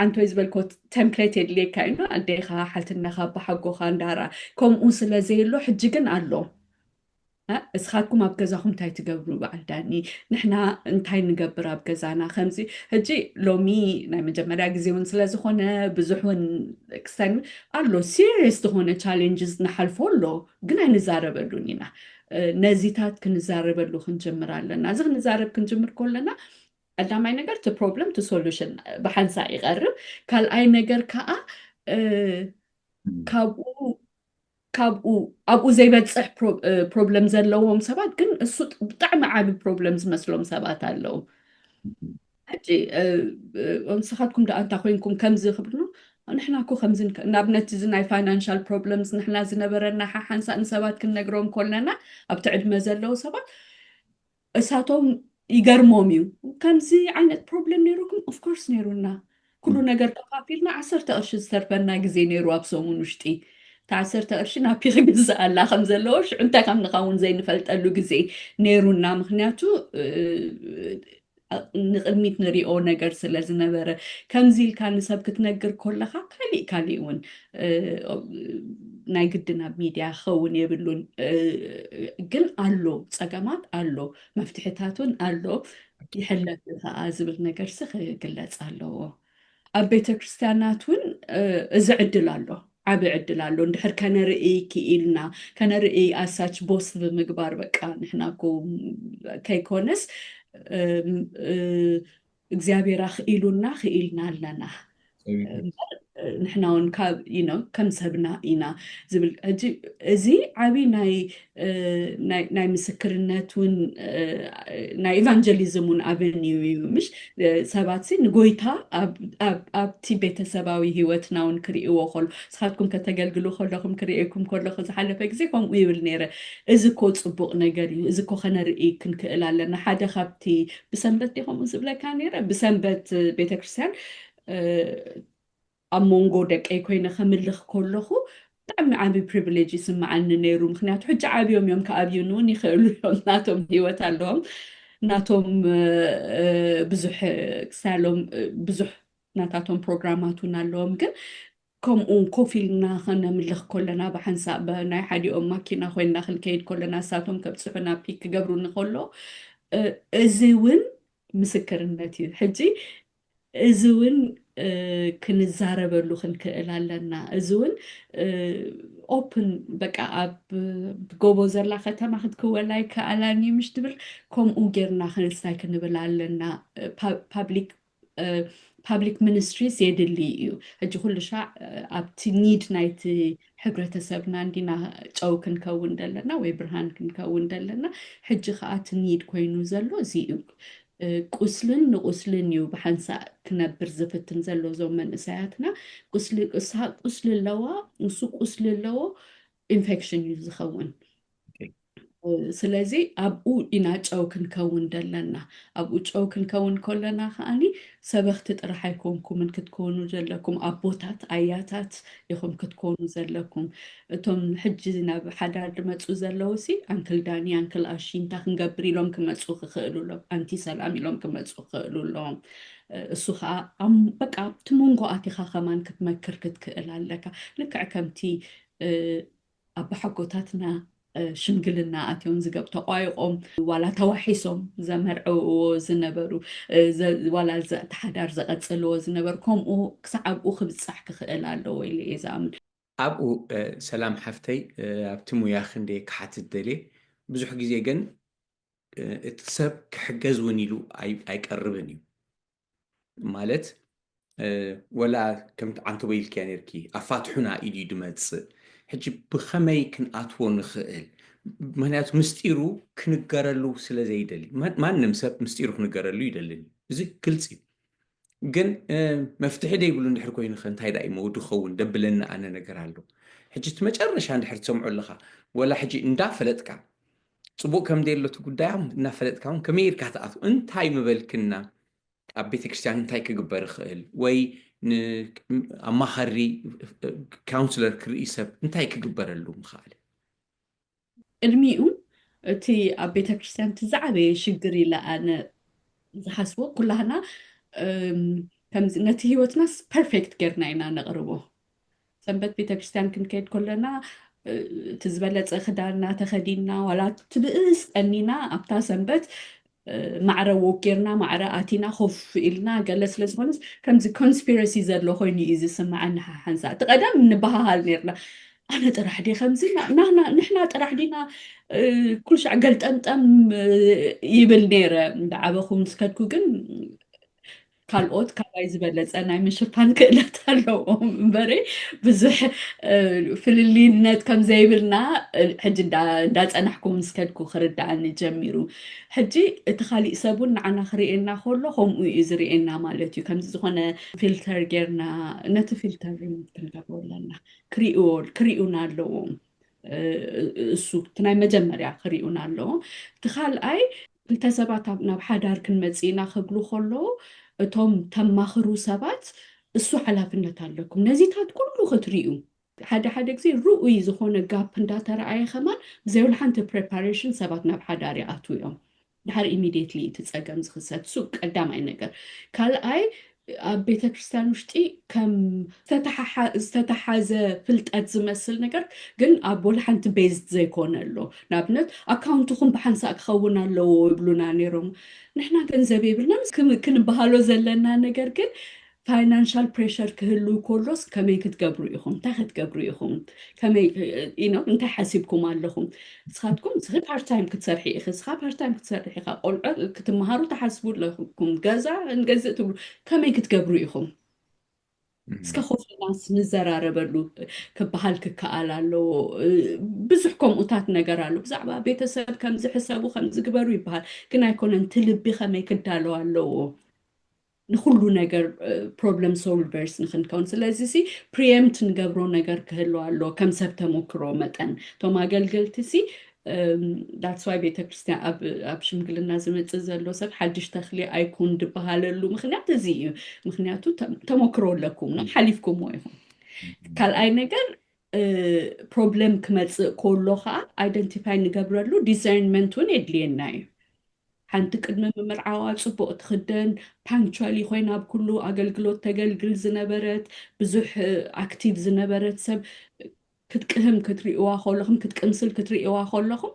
ዓንቶይ ዝበልኮ ቴምፕሌት የድልየካ እዩ። ኣዴኻ ሓትነኻ ብሓጎኻ እንዳራ ከምኡ ስለ ዘየሎ ሕጂ ግን ኣሎ። እስኻትኩም ኣብ ገዛኹም እንታይ ትገብሩ በዓል ዳኒ? ንሕና እንታይ ንገብር ኣብ ገዛና? ከምዚ ሕጂ ሎሚ ናይ መጀመርያ ግዜ እውን ስለ ዝኾነ ብዙሕ እውን ክስታይ ኣሎ። ሲሪየስ ዝኾነ ቻሌንጅስ ንሓልፎ ኣሎ፣ ግን ኣይንዛረበሉን ኢና። ነዚታት ክንዛረበሉ ክንጅምር ኣለና። እዚ ክንዛረብ ክንጅምር ከለና ቀዳማይ ነገር እቲ ፕሮብለም እቲ ሶሉሽን ብሓንሳእ ይቐርብ። ካልኣይ ነገር ከዓ ካብኡ ካብኡ ኣብኡ ዘይበፅሕ ፕሮብለም ዘለዎም ሰባት ግን እሱ ብጣዕሚ ዓቢ ፕሮብለም ዝመስሎም ሰባት ኣለዉ። ሕጂ ንስኻትኩም ደኣ እንታይ ኮይንኩም ከምዚ ክብሉ ንሕና እኮ ከምዚ ንኣብነት እዚ ናይ ፋይናንሻል ፕሮብለምስ ንሕና ዝነበረና ሓሓንሳእ ንሰባት ክንነግሮም ኮለና ኣብቲ ዕድመ ዘለዉ ሰባት እሳቶም ይገርሞም እዩ። ከምዚ ዓይነት ፕሮብለም ነይሩኩም? ኦፍኮርስ ነይሩና። ኩሉ ነገር ከፋፊልና ዓሰርተ ቅርሺ ዝተርፈና ግዜ ነይሩ ኣብ ሰሙን ውሽጢ። እታ ዓሰርተ ቅርሺ ናፒ ክግዝኣላ ከም ዘለዎ ሽዑ እንታይ ከም ንኸውን ዘይንፈልጠሉ ግዜ ነይሩና። ምክንያቱ ንቅድሚት ንሪኦ ነገር ስለ ዝነበረ ከምዚ ኢልካ ንሰብ ክትነግር ኮለካ ካሊእ ካሊእ እውን ናይ ግድን ኣብ ሚድያ ክኸውን የብሉን። ግን ኣሎ ፀገማት ኣሎ መፍትሕታት እውን ኣሎ ይሕለፍ ከዓ ዝብል ነገር ሲ ክግለፅ ኣለዎ። ኣብ ቤተክርስትያናት እውን እዚ ዕድል ኣሎ ዓብ ዕድል ኣሎ እንድሕር ከነርኢ ክኢልና ከነርኢ ኣሳች ቦስ ብምግባር በቃ ንሕና ኮ ከይኮነስ እግዚኣብሔር ኣኽኢሉና ክኢልና ኣለና ንሕና እውን ካብ ከም ሰብና ኢና ዝብል ሕጂ እዚ ዓብይ ናይ ናይ ምስክርነት እውን ናይ ኢቫንጀሊዝም እውን ኣቨኒዩ እዩ ምሽ ሰባት ንጎይታ ኣብቲ ቤተሰባዊ ህይወትና እውን ክርእይዎ ከሎ ንስኻትኩም ከተገልግሉ ከለኹም ክርእየኩም ከለኹ ዝሓለፈ ግዜ ከምኡ ይብል ነይረ እዚ ኮ ፅቡቅ ነገር እዩ እዚ ኮ ከነርኢ ክንክእል ኣለና ሓደ ካብቲ ብሰንበት ዲ ከምኡ ዝብለካ ነይረ ብሰንበት ቤተክርስትያን ኣብ መንጎ ደቀይ ኮይነ ከምልኽ ከለኹ ብጣዕሚ ዓብዪ ፕሪቪሌጅ ይስምዓኒ ነይሩ ምክንያቱ ሕጂ ዓብዮም እዮም ክኣብዩን እውን ይኽእሉ እዮም ናቶም ህይወት ኣለዎም ናቶም ብዙሕ ክሳሎም ብዙሕ ናታቶም ፕሮግራማት እውን ኣለዎም ግን ከምኡ ኮፍ ኢልና ከነምልኽ ከለና ብሓንሳእ ናይ ሓዲኦም ማኪና ኮይንና ክንከይድ ከለና እሳቶም ከብፅሑና ፒክ ክገብሩኒ ከሎ እዚ እውን ምስክርነት እዩ ሕጂ እዚ እውን ክንዛረበሉ ክንክእል ኣለና እዚ እውን ኦፕን በቃ ኣብ ጎቦ ዘላ ከተማ ክትክወላ ይከኣላን እዩ ምሽ ትብል ከምኡ ጌርና ክንስታይ ክንብል ኣለና ፓብሊክ ፓብሊክ ሚኒስትሪስ የድሊ እዩ ሕጂ ኩሉ ሻዕ ኣብቲ ኒድ ናይቲ ሕብረተሰብና እንዲና ጨው ክንከውን ዘለና ወይ ብርሃን ክንከውን ዘለና ሕጂ ከዓ እቲ ኒድ ኮይኑ ዘሎ እዚ እዩ ቁስልን ንቁስልን እዩ ብሓንሳእ ክነብር ዝፍትን ዘሎ እዞም መንእሰያትና ቁስሊ ኣለዋ ንሱ ቁስሊ ኣለዎ ኢንፌክሽን እዩ ዝኸውን ስለዚ ኣብኡ ኢና ጨው ክንከውን ዘለና ኣብኡ ጨው ክንከውን ከለና ከዓኒ ሰበኽቲ ጥራሕ ኣይኮንኩምን ክትኮኑ ዘለኩም ኣቦታት ኣያታት ኢኹም ክትኮኑ ዘለኩም እቶም ሕጂ ናብ ሓዳር ዝመፁ ዘለዉ ሲ ኣንክል ዳኒ ኣንክል ኣሺ እንታይ ክንገብር ኢሎም ክመፁ ክኽእሉ ኣለዎም ኣንቲ ሰላም ኢሎም ክመፁ ክኽእሉ ኣለዎም እሱ ከዓ በቃ ኣብቲ መንጎ ኣቲኻ ከማን ክትመክር ክትክእል ኣለካ ልክዕ ከምቲ ኣባሓጎታትና ሽምግልና ኣትዮም ዝገብ ተቋይቆም ዋላ ተዋሒሶም ዘመርዕዎ ዝነበሩ ዋላ ተሓዳር ዘቐፅልዎ ዝነበሩ ከምኡ ክሳዕ ኣብኡ ክብፃሕ ክኽእል ኣለዎ ኢለ እየ ዝኣምን ኣብኡ ሰላም ሓፍተይ ኣብቲ ሙያ ክንደ ክሓትት ደልየ ብዙሕ ግዜ ግን እቲ ሰብ ክሕገዝ እውን ኢሉ ኣይቀርብን እዩ ማለት ወላ ከምቲ ዓንተቦ ኢልክያ ነርኪ ኣፋትሑና ኢሉ እዩ ድመፅእ ሕጂ ብኸመይ ክንኣትዎ ንኽእል ምክንያቱ ምስጢሩ ክንገረሉ ስለ ዘይደሊ ማንም ሰብ ምስጢሩ ክንገረሉ ይደልን እዩ እዚ ግልፂ እዩ ግን መፍትሒ ደይብሉ እንድሕር ኮይኑ ከ እንታይ ዳ እዩ መውዱ ክኸውን ደብለኒ ኣነ ነገር ኣሎ ሕጂ እቲ መጨረሻ እንድሕር ትሰምዖ ኣለኻ ወላ ሕጂ እንዳፈለጥካ ፅቡቅ ከም ደየሎ እቲ ጉዳይ እናፈለጥካ እውን ከመይ ኢልካ ትኣትው እንታይ ምበልክና ኣብ ቤተክርስትያን እንታይ ክግበር ይኽእል ወይ ኣማኻሪ ካውንስለር ክርኢ ሰብ እንታይ ክግበረሉ ምኽኣለ ቅድሚኡ እቲ ኣብ ቤተክርስትያን እቲ ዝዓበየ ሽግር ኢለ ኣነ ዝሓስቦ ኩላህና ከምዚ ነቲ ህይወትናስ ፐርፌክት ጌርና ኢና ነቕርቦ ሰንበት ቤተክርስትያን ክንከይድ ከለና እቲ ዝበለፀ ክዳንና ተኸዲንና ዋላ ትብእስ ቀኒና ኣብታ ሰንበት ማዕረ ወክ ጌርና ማዕረ ኣቲና ኮፍ ኢልና ገለ ስለ ዝኾነስ ከምዚ ኮንስፒረሲ ዘሎ ኮይኑ እዩ ዝስምዓኒ ሓሓንሳ እቲ ቀደም ንበሃሃል ነርና ኣነ ጥራሕ ዲ ከምዚ ንሕና ጥራሕ ዲና ኩልሻዕ ገልጠምጠም ይብል ነይረ እንዳዓበኹ ምስ ከድኩ ግን ካልኦት ካባይ ዝበለጸ ናይ ምሽፋን ክእለት ኣለዎም እምበረ ብዙሕ ፍልልይነት ከም ዘይብልና ሕጂ እንዳጸናሕኩ ምስ ከድኩ ክርዳኣኒ ጀሚሩ። ሕጂ እቲ ካሊእ ሰብ እውን ንዓና ክርእየና ከሎ ከምኡ እዩ ዝርእየና ማለት እዩ። ከምዚ ዝኾነ ፊልተር ጌርና ነቲ ፊልተር ሪሙቭ ክንገብሮ ኣለና። ክርእዩና ኣለዎም። እሱ እቲ ናይ መጀመርያ ክርእዩና ኣለዎም። እቲ ካልኣይ ክልተ ሰባት ናብ ሓዳር ክንመጽእ ኢና ክብሉ ከለዉ እቶም ተማኽሩ ሰባት እሱ ሓላፍነት ኣለኩም ነዚታት ኩሉ ክትርእዩ። ሓደ ሓደ ግዜ ርኡይ ዝኾነ ጋፕ እንዳተረኣየ ከማን ብዘይብሉ ሓንቲ ፕሬፓሬሽን ሰባት ናብ ሓዳር ይኣትዉ እዮም። ድሓር ኢሚድየትሊ እቲ ጸገም ዝኽሰት እሱ ቀዳማይ ነገር። ካልኣይ ኣብ ቤተ ክርስቲያን ውሽጢ ከም ዝተተሓሓዘ ፍልጠት ዝመስል ነገር ግን ኣብ ወላ ሓንቲ ቤዝድ ዘይኮነ ኣሎ። ንኣብነት ኣካውንትኹም ብሓንሳእ ክኸውን ኣለዎ ይብሉና ነይሮም። ንሕና ገንዘብ የብልናን ክንበሃሎ ዘለና ነገር ግን ፋይናንሻል ፕሬሸር ክህሉ ከሎስ ከመይ ክትገብሩ ኢኹም? እንታይ ክትገብሩ ኢኹም? ከመይ እንታይ ሓሲብኩም ኣለኹም? ንስኻትኩም ንስኺ ፓርት ታይም ክትሰርሒ ኢኺ፣ ንስኻ ፓርት ታይም ክትሰርሒ ኢኻ፣ ቆልዑ ክትመሃሩ ትሓስቡ ኣለኹም፣ ገዛ ንገዝእ ትብሉ፣ ከመይ ክትገብሩ ኢኹም? እስከ ኮፍ ኢልናስ ንዘራረበሉ ክበሃል ክከኣል ኣለዎ። ብዙሕ ከምኡታት ነገር ኣሎ። ብዛዕባ ቤተሰብ ከምዚ ሕሰቡ ከምዚ ግበሩ ይበሃል፣ ግን ኣይኮነን እቲ ልቢ ከመይ ክዳለው ኣለዎ። ንኩሉ ነገር ፕሮብለም ሶልቨርስ ንክንከውን። ስለዚ ሲ ፕሪምት ንገብሮ ነገር ክህሉ ኣሎ። ከም ሰብ ተሞክሮ መጠን እቶም ኣገልገልቲ ሲ ዳትስ ዋይ ቤተክርስትያን ኣብ ሽምግልና ዝመፅእ ዘሎ ሰብ ሓድሽ ተክሊ ኣይኩን ዝበሃለሉ ምክንያት እዚ እዩ። ምክንያቱ ተሞክሮ ኣለኩም ነው ሓሊፍኩምዎ ኢኹም። ካልኣይ ነገር ፕሮብለም ክመፅእ ከሎ ከዓ ኣይደንቲፋይ ንገብረሉ ዲሰርንመንት እውን የድልየና እዩ። ሓንቲ ቅድሚ ምምርዓዋ ፅቡቅ ትክደን ፓንክቹዋሊ ኮይና ኣብ ኩሉ ኣገልግሎት ተገልግል ዝነበረት ብዙሕ ኣክቲቭ ዝነበረት ሰብ ክትቅህም ክትርእዋ ከለኹም ክትቅምስል ክትርእዋ ከለኹም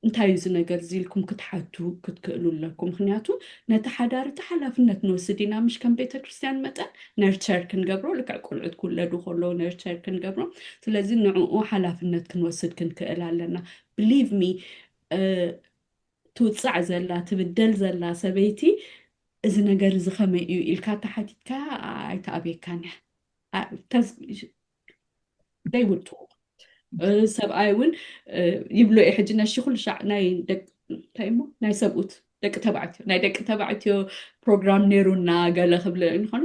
እንታይ እዩ እዚ ነገር እዚ ኢልኩም ክትሓቱ ክትክእሉ ኣለኩም። ምክንያቱ ነቲ ሓዳር እቲ ሓላፍነት ንወስድ ኢና ምሽ ከም ቤተክርስትያን መጠን ነርቸር ክንገብሮ ልክዕ ቆልዑት ክውለዱ ከለዉ ነርቸር ክንገብሮ። ስለዚ ንዕኡ ሓላፍነት ክንወስድ ክንክእል ኣለና። ብሊቭ ሚ ትውፃዕ ዘላ ትብደል ዘላ ሰበይቲ እዚ ነገር እዚ ከመይ እዩ ኢልካ ተሓቲትካ ኣይተኣብየካን እያ። ደይውቱ ሰብኣይ እውን ይብሎ እዩ ሕጂ ነሺ ኩሉ ሻዕ ናይ ደቂ እንታይ እሞ ናይ ሰብኡት ደቂ ተባዕትዮ ናይ ደቂ ተባዕትዮ ፕሮግራም ነይሩና ገለ ክብለ እንኾነ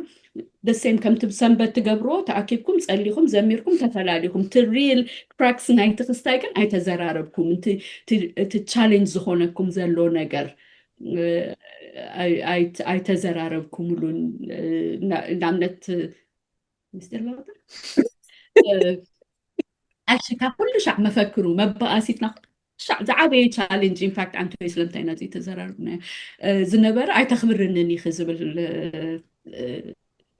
ደሴም ከምቲ ሰንበት ትገብርዎ ተኣኪብኩም ጸሊኹም ዘሚርኩም ተፈላሊኹም እቲ ሪል ክራክስ ናይቲ ክስታይ ግን ኣይተዘራረብኩም እቲ ቻሌንጅ ዝኾነኩም ዘሎ ነገር ኣይተዘራረብኩምሉን ንኣብነት ምስጢር ለወጥር ኣሺ ካብ ኩሉ ሻዕ መፈክሩ መባኣሲትና ሻዕ ዝዓበየ ቻሌንጅ ኢንፋክት ኣንቶይ ስለምንታይ ነዚ ተዘራርብና ዝነበረ ኣይተኽብርንን ኢኺ ዝብል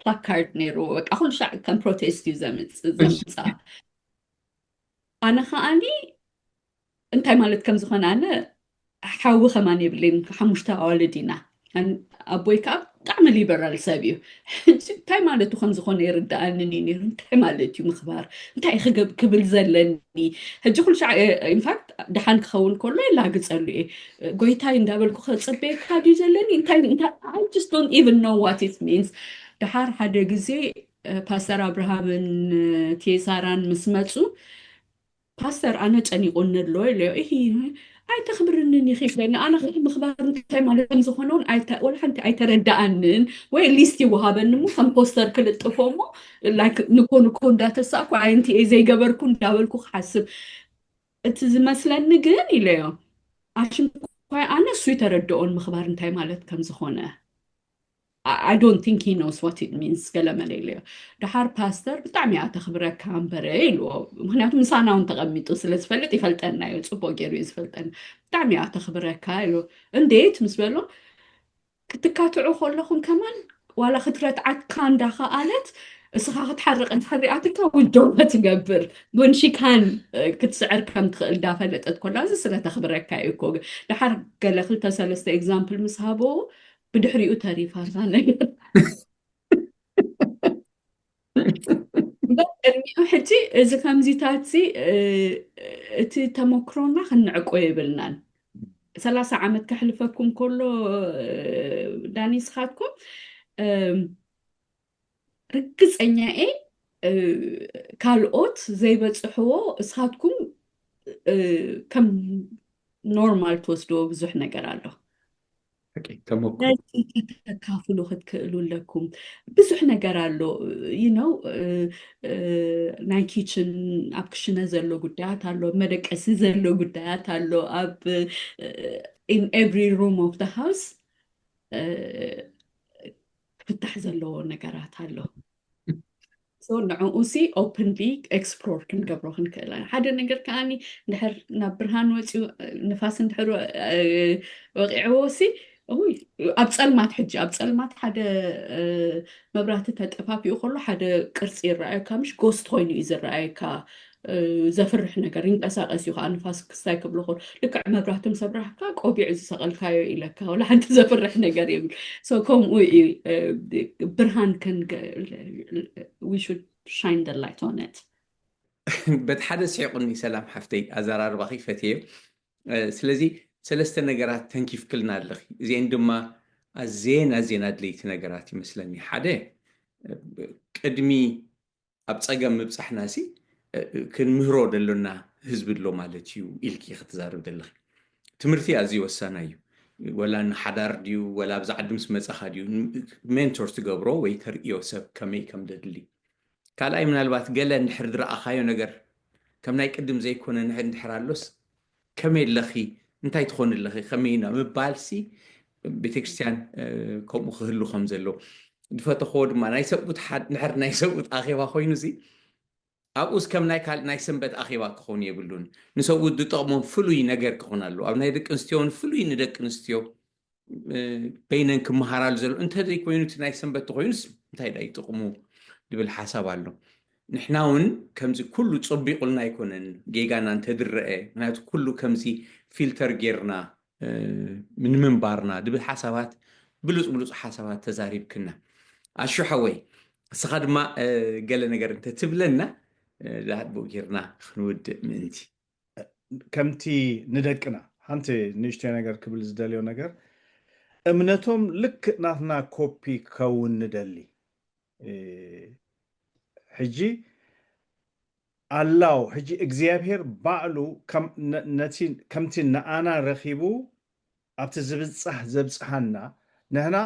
ፕላካርድ ነይሩ በቃ ኩሉ ሻዕ ከም ፕሮቴስት እዩ ዘምፅ ዘምፃ ኣነ ከዓኒ እንታይ ማለት ከም ዝኾነ ኣነ ሓዊ ከማን የብለይን ሓሙሽተ ኣዋልድ ኢና ኣቦይ ከዓ ብጣዕሚ ሊበራል ሰብ እዩ ሕጂ እንታይ ማለቱ ከም ዝኾነ ይርዳኣንን እዩ ነይሩ እንታይ ማለት እዩ ምኽባር እንታይ ክብል ዘለኒ ሕጂ ኩሉ ሻዕ ኢንፋክት ደሓን ክኸውን ከሎ የላግፀሉ እየ ጎይታይ እንዳበልኩ ከፅበየካ ድዩ ዘለኒ እንታይ just don't even know what it means ደሓር ሓደ ግዜ ፓስተር ኣብርሃምን ቴሳራን ምስ መፁ ፓስተር ኣነ ጨኒቁኒ ኣሎ ኢለዮ እሂ ኣይተኽብርንን ኢኺ ኢለኒ ኣነ ከዓ ምኽባር እንታይ ማለት ከም ዝኾነ እውን ኣይተ- ወላ ሓንቲ ኣይተረዳኣንን ወይ ሊስት ይወሃበኒ እሞ ከም ፖስተር ክልጥፎ እሞ ላይክ ንኮ ንኮ እንዳተሳእኩ ኣይንቲ እየ ዘይገበርኩ እንዳበልኩ ክሓስብ እቲ ዝመስለኒ ግን ኢለዮ ኣሽንኳይ ኣነ እሱ ይተረድኦን ምኽባር እንታይ ማለት ከም ዝኾነ I don't think he knows what it means ገለ መለ ኢለዮ ደሓር ፓስተር ብጣዕሚ እያ ተኽብረካ እምበረ ኢልዎ ምክንያቱ ምሳና እውን ተቐሚጡ ስለ ዝፈልጥ ይፈልጠና እዩ ፅቡቅ ገይሩ እዩ ዝፈልጠና ብጣዕሚ እያ ተኽብረካ ኢልዎ እንዴት ምስ በሎ ክትካትዑ ከለኹም ከማን ዋላ ክትረትዓካ እንዳኸኣለት እስኻ ክትሓርቕ እንድሕር ሪኣትካ ውደባ ትገብር when she can ክትስዕር ከም ትኽእል እንዳፈለጠት ኮላ እዚ ስለ ተኽብረካ እዩ እኮ ደሓር ገለ ክልተ ሰለስተ ኤግዛምፕል ምስ ሃበው ብድሕሪኡ ተሪፋ እዛ ነገር ቅድሚኡ ሕጂ እዚ ከምዚታት እዚ እቲ ተመክሮና ክንዕቆ የብልናን ሰላሳ ዓመት ከሕልፈኩም ከሎ ዳኒ ስኻትኩም ርግፀኛ እየ ካልኦት ዘይበፅሕዎ እስኻትኩም ከም ኖርማል ትወስድዎ ብዙሕ ነገር ኣሎ። ተሞክሮ ነዚ ከተካፍሉ ክትክእሉ ኣለኩም። ብዙሕ ነገር ኣሎ። You know ናይ ኪችን፣ ኣብ ክሽነ ዘሎ ጉዳያት ኣሎ፣ መደቀሲ ዘሎ ጉዳያት ኣሎ፣ ኣብ in every room of the house ክፍታሕ ዘለዎ ነገራት ኣሎ። ንዕኡ ሲ ኦፕንሊ ኤክስፕሎር ክንገብሮ ክንክእል። ሓደ ነገር ከዓኒ እንድሕር ናብ ብርሃን ወፂኡ ንፋስ እንድሕር ወቂዕዎ ሲ ኣብ ፀልማት ሕጂ ኣብ ፀልማት ሓደ መብራህቲ ተጠፋፊኡ ከሎ ሓደ ቅርፂ ይረኣየካ፣ ምሽ ጎስት ኮይኑ እዩ ዝረኣየካ። ዘፍርሕ ነገር ይንቀሳቀስ እዩ ከዓ ንፋስ ክስታይ ክብሎ ከሎ ልክዕ መብራህቲ ምስ ኣብራህካ ቆቢዕ ዝሰቐልካዮ ኢለካ ወላ ሓንቲ ዘፍርሕ ነገር የብል። ከምኡ እዩ ብርሃን we should shine the light on it። በቲ ሓደ ስሒቁኒ ሰላም ሓፍተይ ኣዘራርባኺ ፈትየዮ። ስለዚ ሰለስተ ነገራት ተንኪፍክልና ኣለኺ። እዚአን ድማ ኣዘየን ኣዘየን ኣድለይቲ ነገራት ይመስለኒ። ሓደ ቅድሚ ኣብ ፀገም ምብፃሕና ሲ ክንምህሮ ደሎና ህዝቢ ኣሎ ማለት እዩ ኢልኪ ክትዛርብ ዘለኺ። ትምህርቲ ኣዝዩ ወሳና እዩ። ወላ ንሓዳር ድዩ ወላ ኣብዚ ዓዲ ምስ መፃኻ ድዩ ሜንቶር ትገብሮ ወይ ተርእዮ ሰብ ከመይ ከም ደድሊ። ካልኣይ ምናልባት ገለ እንድሕር ዝረኣኻዮ ነገር ከም ናይ ቅድም ዘይኮነ ንሕ እንድሕር ኣሎስ ከመይ ኣለኺ እንታይ ትኾን ኣለኺ ከመይ ኢና ምባልሲ ቤተክርስትያን ከምኡ ክህሉ ከም ዘሎ ዝፈተኽዎ ድማ ናይ ሰብኡት ንሕር ናይ ሰብኡት ኣኼባ ኮይኑ ዚ ኣብኡስ ከም ናይ ካልእ ናይ ሰንበት ኣኼባ ክኾኑ የብሉን። ንሰብኡት ዝጠቕሞም ፍሉይ ነገር ክኾን ኣለዎ። ኣብ ናይ ደቂ ኣንስትዮን ፍሉይ ንደቂ ኣንስትዮ በይነን ክመሃራሉ ዘሎ እንተዘይኮይኑ እቲ ናይ ሰንበት ተኮይኑስ እንታይ ዳ ይጥቕሙ ዝብል ሓሳብ ኣሎ። ንሕና እውን ከምዚ ኩሉ ፀቢቑልና ኣይኮነን ጌጋና እንተድረአ፣ ምክንያቱ ኩሉ ከምዚ ፊልተር ጌርና ንምንባርና ዝብል ሓሳባት ብሉፅ ብሉፅ ሓሳባት ተዛሪብክና። ኣሹ ሓወይ እስኻ ድማ ገለ ነገር እንተትብለና ዳድቦ ጌርና ክንውድእ ምእንቲ። ከምቲ ንደቅና ሓንቲ ንእሽተይ ነገር ክብል ዝደልዮ ነገር እምነቶም ልክእ ናትና ኮፒ ክኸውን ንደሊ። ሕጂ ኣላው ሕጂ እግዚኣብሔር ባዕሉ ከምቲ ንኣና ረኺቡ ኣብቲ ዝብጻሕ ዘብጽሓና ንሕና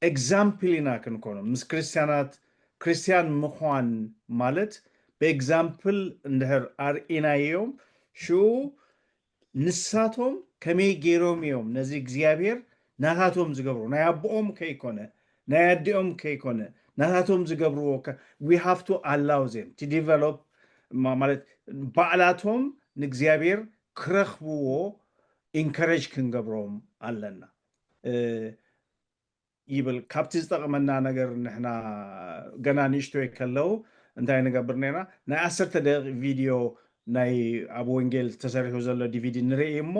ኤግዛምፕል ኢና ክንኮኖ ምስ ክርስትያናት። ክርስትያን ምዃን ማለት ብኤግዛምፕል እንድሕር ኣርኢናዮም ሽኡ ንሳቶም ከመይ ገይሮም እዮም ነዚ እግዚኣብሔር ናታቶም ዝገብሩ ናይ ኣቦኦም ከይኮነ ናይ ኣዲኦም ከይኮነ ናታቶም ዝገብርዎ we have to allow them to develop ማለት ባዕላቶም ንእግዚኣብሔር ክረኽብዎ ኢንከረጅ ክንገብሮም ኣለና ይብል። ካብቲ ዝጠቕመና ነገር ንሕና ገና ንእሽቶይ ከለዉ እንታይ ንገብር ነርና ናይ ዓሰርተ ደቂቕ ቪድዮ ናይ ኣብ ወንጌል ተሰሪሑ ዘሎ ዲቪዲ ንርኢ እሞ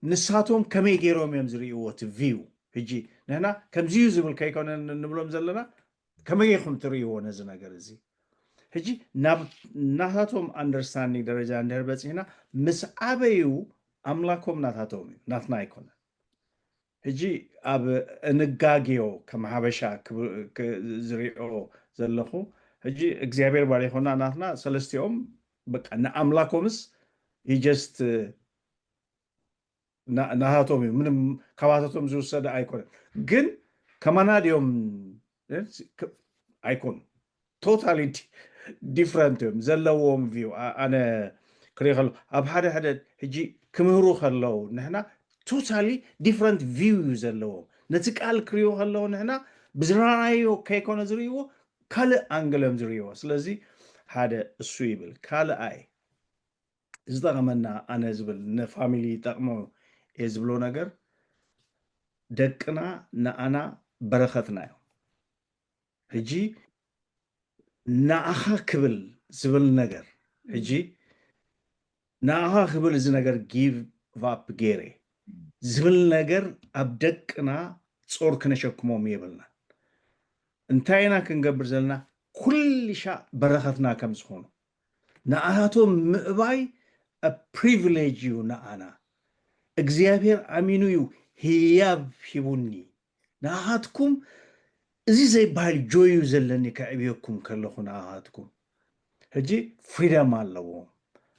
ንሳቶም ከመይ ገይሮም እዮም ዝርእይዎ እቲ ቪው ሕጂ ንሕና ከምዚዩ ዝብል ከይኮነ ንብሎም ዘለና ከመይ ኢኹም ትርእይዎ ነዚ ነገር እዚ ሕጂ ናብ ናታቶም ኣንደርስታንዲንግ ደረጃ እንድሕር በፂሕና ምስ ዓበዩ ኣምላኮም ናታቶም እዩ ናትና ኣይኮነን ሕጂ ኣብ እንጋግዮ ከም ሓበሻ ዝሪኦ ዘለኹ ሕጂ እግዚኣብሔር ባሪኮና ናትና ሰለስቲኦም በቃ ንኣምላኮምስ ጀስት ናሃቶም እዩ ምንም ካባታቶም ዝወሰደ ኣይኮነን ግን ከማና ድዮም ኣይኮኑ ቶታሊ ዲፍረንት እዮም ዘለዎም ቪው ኣነ ክሪኦ ከሎ ኣብ ሓደ ሓደ ሕጂ ክምህሩ ከለዉ ንሕና ቶታሊ ዲፍረንት ቪው እዩ ዘለዎም ነቲ ቃል ክሪኦ ከለዉ ንሕና ብዝረኣናዮ ከይኮነ ዝርእይዎ ካልእ ኣንግል እዮም ዝርእይዎ ስለዚ ሓደ እሱ ይብል ካልኣይ ዝጠቐመና ኣነ ዝብል ንፋሚሊ ይጠቕሞ እየ ዝብሎ ነገር ደቅና ንኣና በረኸትና እዮም ሕጂ ንኣኻ ክብል ዝብል ነገር ሕጂ ንኣኻ ክብል እዚ ነገር give up ገይረ ዝብል ነገር ኣብ ደቅና ጾር ክነሸክሞም የብልናን እንታይ ኢና ክንገብር ዘለና ኩልሻ በረኸትና ከም ዝኾኑ ንኣቶም ምእባይ ፕሪቪሌጅ እዩ ንኣና እግዚኣብሔር ኣሚኑ እዩ ህያብ ሂቡኒ ንኣኻትኩም እዚ ዘይበሃል ጆይ እዩ ዘለኒ ከዕብየኩም ከለኹ ንኣኻትኩም። ሕጂ ፍሪደም ኣለዎም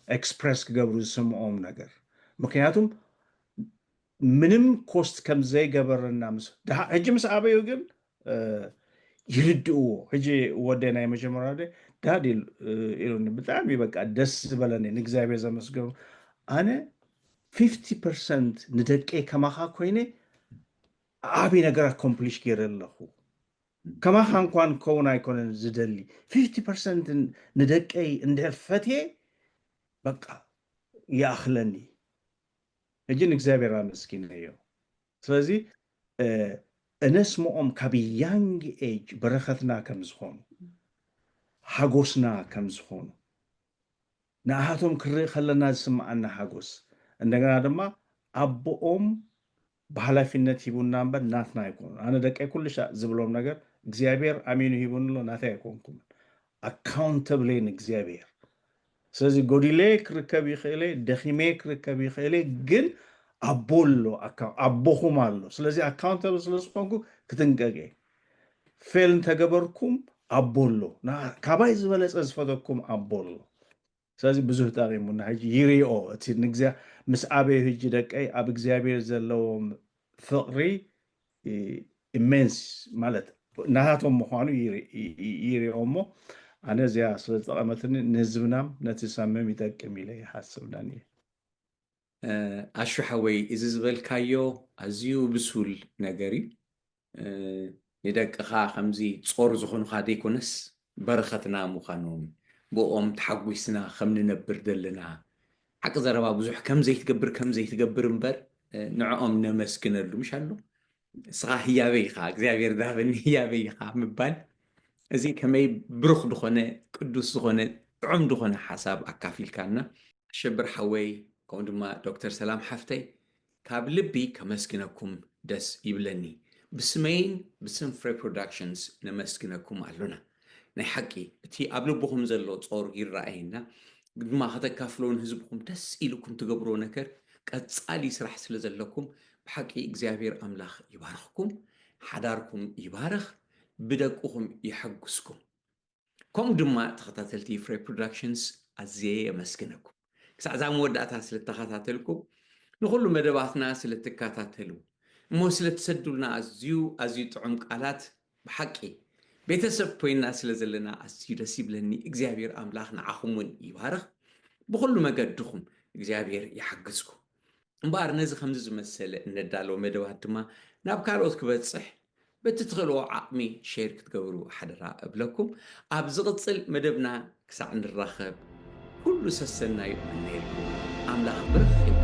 ኤክስፕረስ ክገብሩ ዝስምዖም ነገር፣ ምክንያቱም ምንም ኮስት ከም ዘይገበረና ምስ ድሃ- ሕጂ ምስ ኣበዩ ግን እ፣ ይርድእዎ። ሕጂ ወደ ናይ መጀመርያ ወደ ዳድ ኢሉ- እ፣ ኢሉኒ። ብጣዕሚ በቃ ደስ ዝበለኒ፣ ንእግዚኣብሔር ዘመስገኑ። ኣነ ፊፍቲ ፐርሰንት ንደቀይ ከማኻ ኮይነ ዓቢ ነገር ኣኮምፕሊሽ ገይረ ኣለኹ። ከማኻ እንኳን ክኸውን ኣይኮነን ዝደሊ። ፊፍቲ ፐርሰንት ንደቀይ እንድሕር ፈትየ በቃ ይኣኽለኒ። ሕጂ ንእግዚኣብሔር ኣመስኪነዮ። ስለዚ እ፣ እነስምኦም ካብ ያንግ ኤጅ በረኸትና ከም ዝኾኑ፣ ሓጎስና ከም ዝኾኑ፣ ንኣሃቶም ክርኢ ከለና ዝስምዓና ሓጎስ፣ እንደገና ድማ ኣቦኦም ብሓላፊነት ሂቡና እምበር ናትና ኣይኮኑን። ኣነ ደቀይ ኩሉ ሻዕ ዝብሎም ነገር እግዚኣብሔር ኣሚኑ ሂቡኒ ኣሎ፣ ናተይ ኣይኮንኩምን። ኣካውንተብለይ ንእግዚኣብሔር። ስለዚ ጎዲለ ክርከብ ይኽእለ፣ ደኺመ ክርከብ ይኽእለ፣ ግን ኣቦ ኣሎ፣ ኣካ- ኣቦኹም ኣሎ። ስለዚ ኣካውንተብል ስለ ዝኾንኩ ክትንቀቅ እየ። ፌል እንተገበርኩም ኣቦ ኣሎ፣ ና- ካባይ ዝበለጸ ዝፈተኩም ኣቦ ኣሎ። ስለዚ ብዙሕ ጠቂሙና። ሕጂ ይሪኦ እቲ ንግዚኣ ምስ ኣበዩ ሕጂ ደቀይ ኣብ እግዚኣብሔር ዘለዎም ፍቅሪ ኢሜንስ ማለት ናታቶም ምዃኑ ይሪ- ይ- ይ- ይሪኦ እሞ ኣነ እዚኣ ስለ ዝጠቐመትኒ ንህዝብናም ነቲ ሳምም ይጠቅም ኢለ ይሓስብ ዳንኤል። ኣሹ ሓወይ፣ እዚ ዝበልካዮ ኣዝዩ ብሱል ነገር እዩ። ንደቅኻ ከምዚ ጾር ዝኾኑኻ ዘይኮነስ በረኸትና ምዃኖም፣ ብኦም ተሓጒስና ከም ንነብር ዘለና፣ ሓቂ ዘረባ ብዙሕ ከም ዘይትገብር ከም ዘይትገብር እምበር ንዕኦም ነመስግነሉ ምሽ ኣሎ። እስኻ ህያበይ ኢኻ፣ እግዚኣብሔር ዝሃበኒ ህያበይ ኢኻ ምባል፣ እዚ ከመይ ብሩኽ ዝኾነ ቅዱስ ዝኾነ ጥዑም ዝኾነ ሓሳብ ኣካፊልካና። ኣሸብር ሓወይ፣ ከምኡ ድማ ዶክተር ሰላም ሓፍተይ፣ ካብ ልቢ ከመስግነኩም ደስ ይብለኒ። ብስመይን ብስም ፍሬ ፕሮዳክሽንስ ነመስግነኩም ኣሎና። ናይ ሓቂ እቲ ኣብ ልብኹም ዘሎ ጾር ይረኣየና፣ ድማ ከተካፍለውን ህዝብኹም ደስ ኢልኩም ትገብርዎ ነገር ቀጻሊ ስራሕ ስለ ዘለኩም ብሓቂ እግዚኣብሔር ኣምላኽ ይባርኽኩም። ሓዳርኩም ይባርኽ፣ ብደቅኹም ይሐጉስኩም። ከምኡ ድማ ተኸታተልቲ ፍሬ ፕሮዳክሽንስ ኣዝየ የመስግነኩም። ክሳዕ እዛ መወዳእታ ስለ እተኸታተልኩም፣ ንኹሉ መደባትና ስለ እትከታተሉ፣ እሞ ስለ እትሰዱልና ኣዝዩ ኣዝዩ ጥዑም ቃላት፣ ብሓቂ ቤተሰብ ኮይንና ስለ ዘለና ኣዝዩ ደስ ይብለኒ። እግዚኣብሔር ኣምላኽ ንዓኹም እውን ይባርኽ። ብኹሉ መገድኹም እግዚኣብሔር ይሓግዝኩም። እምበኣር ነዚ ከምዚ ዝመሰለ እነዳለዎ መደባት ድማ ናብ ካልኦት ክበጽሕ በቲ ትኽእልዎ ዓቕሚ ሼር ክትገብሩ ሓደራ እብለኩም። ኣብ ዝቕጽል መደብና ክሳዕ ንራኸብ ኩሉ ሰሰናዩ እምነየልኩም። ኣምላኽ ብርኽ ይብል።